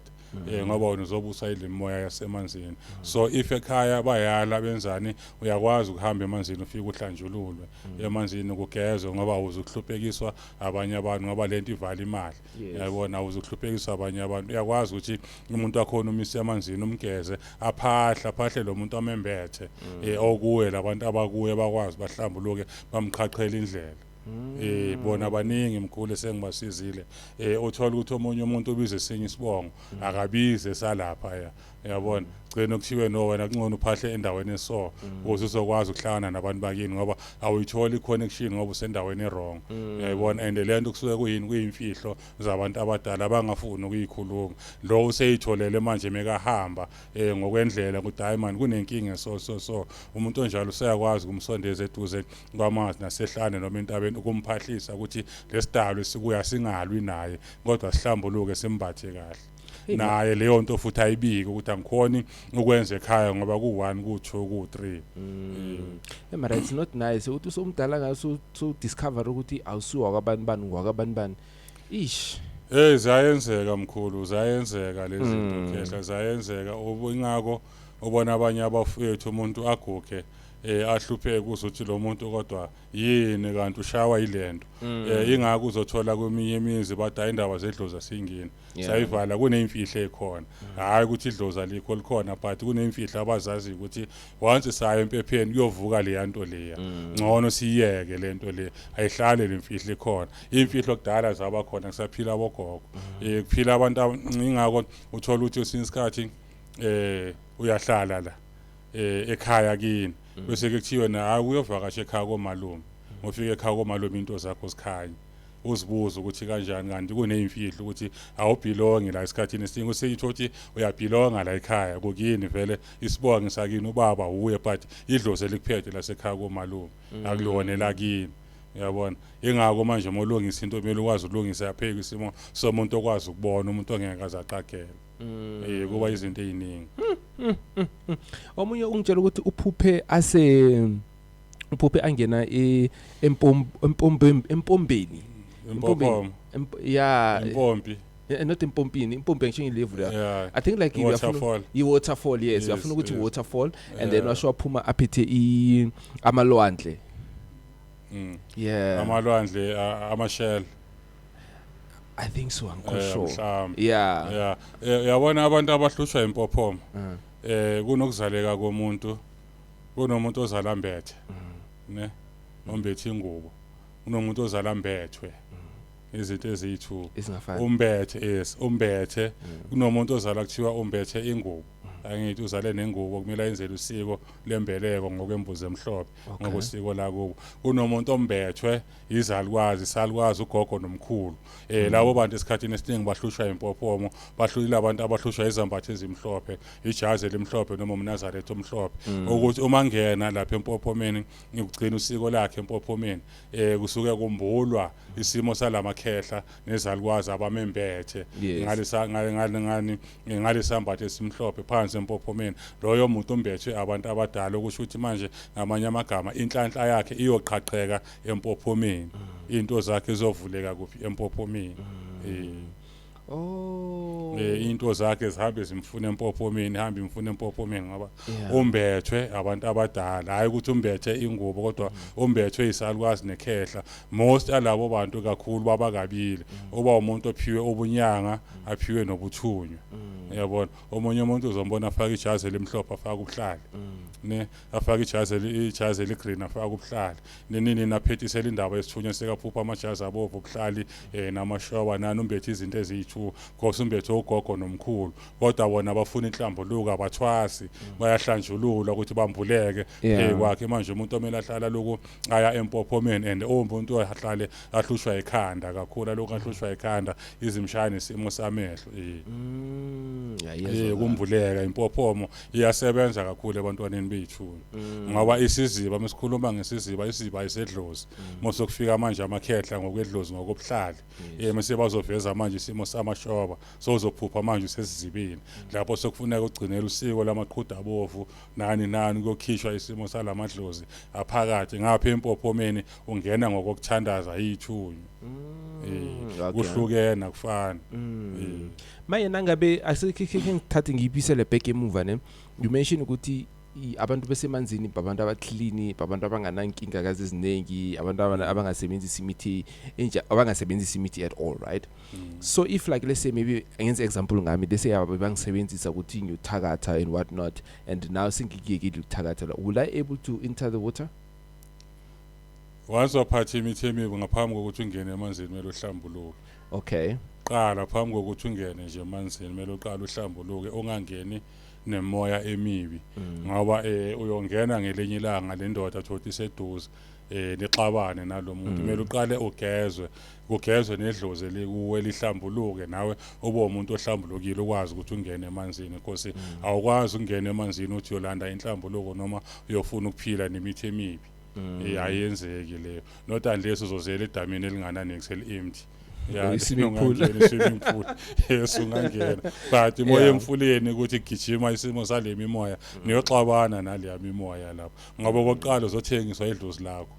A: ngoba wena uzobusa ilimoya yasemanzini. So if ekhaya bayala, benzani, uyakwazi ukuhamba emanzini, ufike uhlanjululwe emanzini, kugezwe, ngoba awuzukuhluphekiswa abanye abantu, ngoba lento ivala imali. Yayibona, awuzukuhluphekiswa abanye abantu. Uyakwazi ukuthi umuntu wakhona umise emanzini, umgeze, aphahle, aphahle lo muntu, amembethe, okuye labantu abakuye bakwazi bahlambuluke, bamqhaqhela indlela. Bona baningi, mkhulu, esengibasizile. Uthola ukuthi omunye umuntu ubize esinye isibongo, akabize salapha ya, uyabona, gcina kuthiwe no, wena kungcono uphahle endaweni eso ukuze uzokwazi ukuhlangana nabantu bakini, ngoba awuyitholi i-connection ngoba usendaweni e-wrong, uyayibona. And le nto kusuke kuyini? Kuyimfihlo zabantu abadala abangafuni ukuyikhuluma. Lo useyitholele manje mekahamba ngokwendlela ukuthi hayi man, kunenkinga. So so so umuntu onjalo useyakwazi ukumsondeza eduze kwamanzi nasehlane noma entabeni, ukumphahlisa ukuthi lesidalo esikuya singalwi naye, kodwa sihlambuluke, simbathe kahle.
B: Hey,
A: Naye leyo nto futhi ayibiki ukuthi angikhoni ukwenza ekhaya ngoba ku-1, ku-2, ku-3.
B: Mara it's not nice ukuthi usumdala ngaso so discover ukuthi awusuwa kwabantu bani, ngwakabani bani, ish.
A: Hey, ziyayenzeka, mkhulu, ziyayenzeka lezi zinto. Khehla, ziyayenzeka. Ingakho ubona abanye abafowethu, umuntu aguge, ahlupheke uzuthi lo muntu kodwa yini kanti ushawa yilento. Ingakho uzothola kweminye imizi bathi hayi, indaba zedlozi asingeni, sayivala, kuneyimfihlo ekhona. Hayi ukuthi idlozi alikho, likhona, but kuneyimfihlo abazaziyo ukuthi once saya empepheni kuyovuka leya nto leya, ngcono siyeke lento le, ayihlale le mfihlo ikhona. Imfihlo kudala zaba khona kusaphila abogogo, kuphila abantu ingakho uthola ukuthi kwesinye isikhathi uyahlala la ekhaya kini, bese ke kuthiwe na hayi, uyovakasha ekhaya komalume. Ufike ekhaya komalume, into zakho zikhanye, uzibuza ukuthi kanjani, kanti kuneyimfihlo ukuthi awubelongi la. Esikhathini esiningi useyitho ukuthi uyabelonga la ekhaya kukini, vele isibongo sakini, ubaba uye, but idlozi elikuphethe lasekhaya komalume, akulona elakini, uyabona. Ingakho manje uma ulungisa into kumele ukwazi ukulungisa yapheka isimo somuntu okwazi ukubona, umuntu ongeke aze aqagele. Kuba izinto eziningi.
B: Omunye ungitshela ukuthi uphuphe ase uphuphe angena empombeni.
A: Impophoma.
B: Yeah.
A: Impompi.
B: Not empompini, impompi ngisho ngilevu la. I think like
A: Waterfall.
B: I-waterfall, yes. Uyafuna ukuthi waterfall and then washo waphuma aphethe i amalwandle. Yeah.
A: Amalwandle, amashell.
B: I think so, angikho sure.
A: Mhlawumbe.
B: Yeah.
A: Yeah. Uyabona abantu abahlushwa impophoma, kunokuzaleka komuntu, kunomuntu ozala mbethe, ne, ombethe ingubo, kunomuntu ozala mbethwe, izinto eziyi-two.
B: Ezingafani.
A: Umbethe, yes, umbethe. Kunomuntu ozala kuthiwa umbethe ingubo, angithi uzale nengubo, kumele ayenzele usiko lembeleko ngokwembuzi emhlophe, ngokosiko lakubo. Kunomuntu ombethwe izalukwazi, isalukwazi, ugogo nomkhulu. Labo bantu esikhathini esiningi bahlushwa impophomo, bahlulile abantu abahlushwa izambatho ezimhlophe, ijazi elimhlophe noma umnazaretha omhlophe, ukuthi uma ngena lapha empophomeni ngikugcina usiko lakhe empophomeni, kusuke kumbulwa isimo salamakhehla nezalukwazi abamembethe ngalesa ngale ngale ngani ngalesambatho esimhlophe phansi empophomeni. Loyo muntu umbethwe abantu abadala, okusho ukuthi manje ngamanye amagama inhlanhla yakhe iyoqhaqheka empophomeni, into zakhe zizovuleka kuphi? Empophomeni.
B: Oh.
A: Into zakhe zihambe zimfuna empophomeni, hambe imfuna empophomeni ngoba umbethwe abantu abadala. Hayi ukuthi umbethe ingubo, kodwa umbethwe isalukwazi nekhehla. Most alabo bantu kakhulu babakabili, uba umuntu ophiwe ubunyanga, aphiwe nobuthunywa, uyabona. Omunye umuntu uzombona afaka ijazi elimhlophe, afaka ubuhlali, ne, afaka ijazi eligreen, afaka ubuhlali, nini naphethisela indaba yesithunywa, sekaphupha amajazi abovu, ubuhlali, namashoba nani. Umbethe izinto eziyi-two because umbethe ugogo nomkhulu, kodwa bona bafuna inhlambuluko, abathwasi, bayahlanjululwa ukuthi bambuleke phezu kwakhe. Manje umuntu omele ahlala lokhu aya empophomeni, and umuntu ahlale ahlushwa ikhanda kakhulu, alokhu ahlushwa ikhanda, izimshaya nesimo samehlo.
B: Ngiyayizwa.
A: Kumbuleka impophomo iyasebenza kakhulu ebantwaneni bethu, ngoba isiziba, masikhuluma ngesiziba, isiziba ayisedlozi. Mosokufika manje amakhehla ngokwedlozi, ngokobuhlali, mase bazoveza manje isimo samashoba, sozophupha manje usesizibeni lapho sekufuneka ugcinela usiko lamaqhuda abovu nani nani, kuyokhishwa isimo salamadlozi aphakathi ngapha empophomeni. Ungena ngokokuthandaza, yithunywa. Kuhlukene, akufani.
B: Maye, nangabe asekhe ngithathe ngiyibisele back emuva, ne, you mention ukuthi abantu besemanzini babantu abaclean, babantu abanganankinga kazi eziningi, abantu abangasebenzisi imithi enja, abangasebenzisi imithi at all, right? So if, like, let's say maybe ngenze example ngami, let's say ababe bangisebenzisa ukuthi ngiyothakatha and what not, and now sengikuyekile ukuthakatha, will I able to enter the water?
A: Once waphatha imithi emibi, ngaphambi kokuthi ungene emanzini kumele uhlambuluke. Qala phambi kokuthi ungene nje emanzini kumele uqale uhlambuluke, ungangeni nemoya emibi, ngoba uyongena ngelinye ilanga le ndoda thothi iseduze, nixabane nalomuntu. Kumele uqale ugezwe, kugezwe nedlozi elikuwe lihlambuluke, nawe ube umuntu ohlambulukile, ukwazi ukuthi ungene emanzini, because awukwazi ukungena emanzini uthi uyolanda inhlambuluko noma uyofuna ukuphila nemithi emibi. Ayenzeki leyo, not unless uzozela edamini elingananix, eli-empty.
B: Yeah, i-swimming pool.
A: Ungangena i-swimming pool, yes, ungangena, but imoya emfuleni ukuthi gijima isimo sale mimoya, niyoxabana naleya mimoya lapho, ngoba okokuqala uzothengiswa idlozi lakho.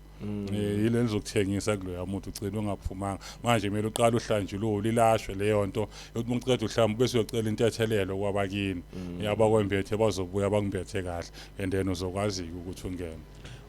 A: Yile lizokuthengisa kuloya muntu, ugcina ungaphumanga. Manje kumele uqale uhlanjulule, ilashwe leyo nto, yokuthi uma uqeda uhlamba bese uyocela intethelelo kwabakini, yabakwembethe, bazobuya bakumbethe kahle, and then uzokwazi-ke ukuthi ungene.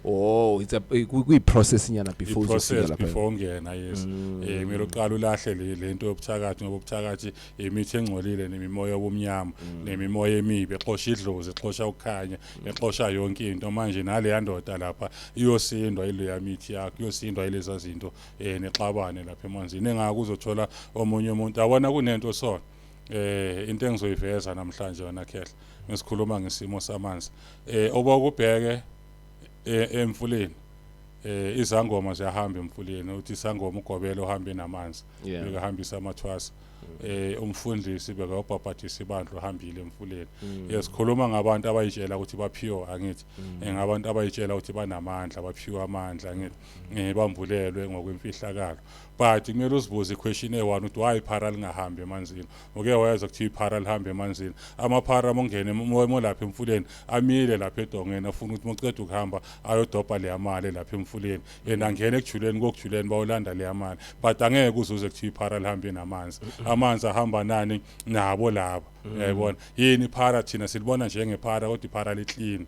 B: Oh, it's a kuyi-process nyana before uzofika
A: I-process
B: lapha.
A: Before ungena, yes. Kumele uqale ulahle le nto yobuthakathi, ngoba ubuthakathi imithi engcolile nemimoya obumnyama nemimoya emibi exosha idlozi, exosha ukukhanya, exosha yonke into. Manje naleya ndoda lapha iyosindwa ileya mithi yakho, iyosindwa ileza zinto, nexabane lapha emanzini. Engako uzothola omunye umuntu abona kunento sona, into engizoyiveza namhlanje wena khehla, ngisikhuluma ngesimo samanzi, obokubheke emfuleni, izangoma ziyahamba emfuleni, uthi isangoma ugobela uhambe namanzi, bekahambisa amathwasa, umfundisi bekayobhabhadisa ibandla, uhambile emfuleni. Sikhuluma ngabantu abayitshela ukuthi baphiwe, angithi? Ngabantu abayitshela ukuthi banamandla, baphiwe amandla, angithi? Bambulelwe ngokwemfihlakalo, but kumele uzibuze iquestion eyi-one ukuthi why iphara lingahambi emanzini? Uke wezwa kuthiwa iphara lihambe emanzini? Amaphara mongene mo lapha emfuleni amile lapha edongeni, afuna ukuthi moceda ukuhamba ayodobha leya mali lapha emfuleni. emfuleni and angena ekujuleni kokujuleni bawulanda leya mali, but angeke uzuze kuthiwa iphara lihambe namanzi. Amanzi ahamba nani nabo laba, uyayibona yini iphara? Thina silibona njengephara, kodwa iphara li-clean,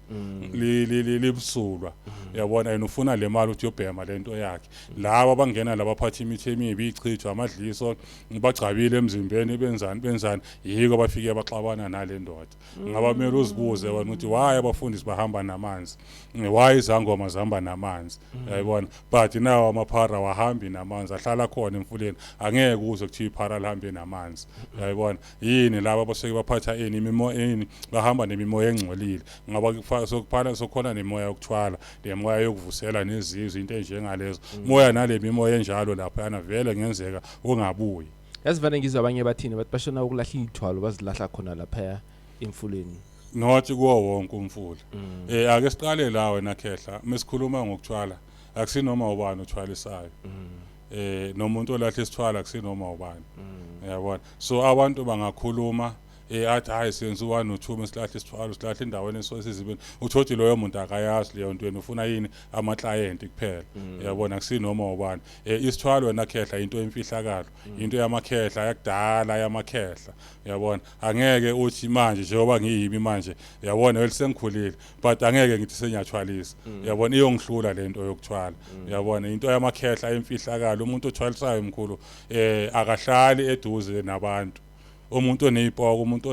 A: libusulwa, uyabona. Yena ufuna le mali ukuthi uyobhema lento yakhe. Laba abangena labaphatha imithi emibi, ichithwa, amadliso, bagcabile emzimbeni, benzani benzani, yiko bafike baxabana nale ndoda. Ngaba kumele uzibuze wena ukuthi why abafundisi bahamba namanzi, why izangoma zihamba namanzi, uyayibona? But nawo amaphara wahambi namanzi, ahlala khona emfuleni. Angeke uze kuthiwa iphara lihambe namanzi, uyayibona yini? Laba basuke baphatha ini, imimoya ini, bahamba nemimoya engcolile, ngoba sokuphala sokhona nemimoya yokuthwala, nemoya yokuvusela nezizwe, into enjengalezo moya, nale mimoya enjalo laphayana vele ngenzeka ungabuyi.
B: Yazi vane ngizwa abanye bathini, bathi bashona ukulahla iy'thwalo, bazilahla khona laphaya emfuleni.
A: Not kuwo wonke umfula. Ake siqale la wena khehla, mesikhuluma ngokuthwala, akusinoma ubani othwalisayo. Nomuntu olahla isithwala akusinoma ubani, uyabona? So abantu bangakhuluma, athi hayi, senza u1 no2, silahle isithwalo, silahle endaweni esizibeni, uthothi loyo muntu akayazi leyo nto, yena ufuna yini? Ama-client kuphela, uyabona? Akusinoma ubani. Isithwalo wena khehla into emfihlakalo, into yamakhehla yakudala, yamakhehla, uyabona? Angeke uthi manje njengoba ngiyimi manje, uyabona, vele sengikhulile, but angeke ngithi sengiyathwalisa, uyabona? Iyongihlula lento yokuthwala, uyabona? Into yamakhehla, emfihlakalo. Umuntu othwalisayo mkhulu akahlali eduze nabantu. Umuntu oneyipoko, umuntu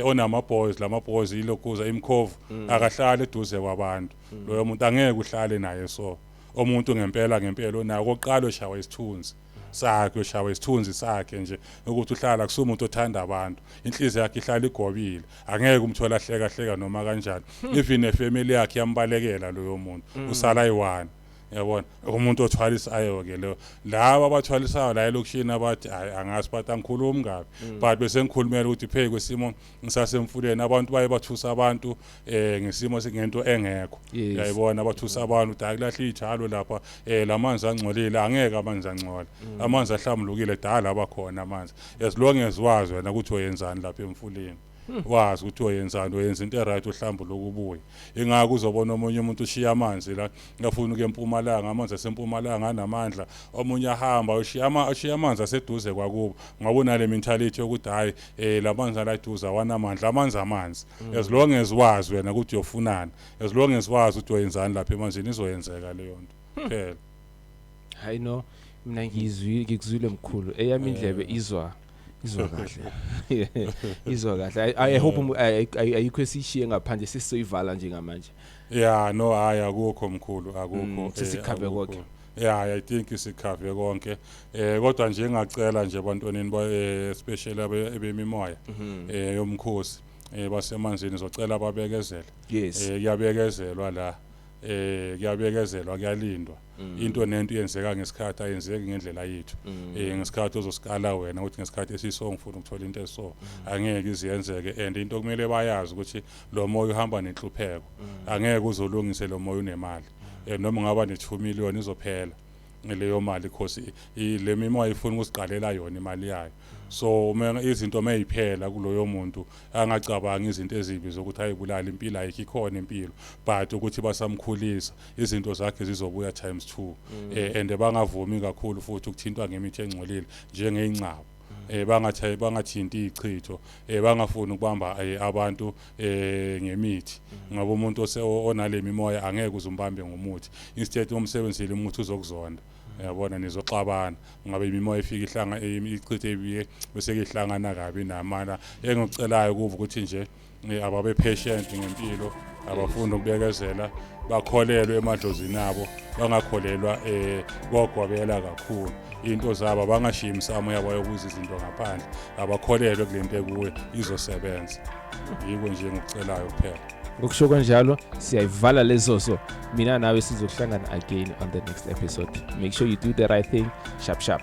A: onama boys, lama boys ilokhuza imkhovu, akahlali eduze kwabantu. Loyo muntu angeke uhlale naye. So umuntu ngempela ngempela onako oqala oshawa isithunzi sakhe, ushawa isithunzi sakhe nje ukuthi uhlala kusumuntu othanda abantu, inhliziyo yakhe ihlala igobile, angeke umthola hleka hleka noma kanjani. Even nefamily yakhe yambalekela loyo muntu, usala ayi-one, yabona? Umuntu othwalisayo ke lo, laba abathwalisayo la elokishini abathi hayi, angazi, but angikhulumi kabi, but bese ngikhulumela ukuthi phe kwesimo ngisasemfuleni, abantu baye bathusa abantu ngesimo ngento engekho. Uyayibona, bathusa abantu ukuthi akulahla iy'tshalo lapha, lamanzi angcolile. Angeke amanzi angcole, amanzi ahlambulukile dala abakhona amanzi, as long as wazi wena ukuthi uyenzani lapha emfuleni, wazi ukuthi uyenzani, uyenza into e-right, uhlambuluka ubuye. Ingakho uzobona omunye umuntu ushiya amanzi la, ngafuna ukuya empumalanga, amanzi asempumalanga anamandla. Omunye ahamba ushiya amanzi aseduze kwakubo, ngoba unale mentality yokuthi hayi, lamanzi ala eduze awanamandla. Amanzi amanzi, as long as wazi wena ukuthi uyofunani, as long as wazi ukuthi uyenzani lapha emanzini, izoyenzeka leyo nto phela.
B: Hayi no, mina ngizwile, ngikuzwile mkhulu. Eyami indlebe izwa kahle, izwa kahle. I hope ayikho esishiye ngaphandle, sesizoyivala njengamanje.
A: Ya no, hayi, akukho mkhulu, akukho.
B: Sesikhave
A: akukho.
B: Konke.
A: Yeah, I think sikhave konke. Kodwa nje ngacela nje abantwaneni ba especially abemimoya yomkhosi basemanzini, zocela babekezele. Kuyabekezelwa la. Kuyabekezelwa, kuyalindwa. Into nento yenzeka ngesikhathi, ayenzeki ngendlela yethu. Ngesikhathi ozosikala wena ukuthi ngesikhathi esiso ngifuna ukuthola into eso, angeke iziyenzeke. And into kumele bayazi ukuthi lo moya uhamba nenhlupheko. Angeke uzolungise lo moya unemali. Noma ungaba ne2 million, izophela leyo mali, because le mimoya ifuna ukusiqalela yona imali yayo. So uma izinto mayiphela kuloyo muntu, angacabangi izinto ezibi zokuthi ayibulala impilo, ayikho, ikhona impilo, but ukuthi basamkhulisa, izinto zakhe zizobuya times 2. And bangavumi kakhulu futhi ukuthintwa ngemithi engcolile njengeyingcabo, bangathi bangathinti ichitho, bangafuni ukubamba abantu ngemithi, ngoba umuntu onale mimoya angeke uzumbambe ngomuthi. Instead umsebenzile umuthi, uzokuzonda, uyabona? Nizoxabana, ngabe imimoya ifika ihlanga ichithe ibiye bese ihlangana kabi namana. Engikucelayo kubo ukuthi nje ababe patient ngempilo, abafunda ukubekezela, bakholelwe emadlozini abo, bangakholelwa kogwabela kakhulu into zabo, abangashiyi imsamo yabo yokuza izinto ngaphandle, abakholelwe kulento ekuwe, izosebenza. Yiko nje engikucelayo kuphela.
B: Ngokusho kanjalo siyayivala lezoso. Mina nawe sizohlangana again on the next episode. Make sure you do the right thing. Sharp sharp.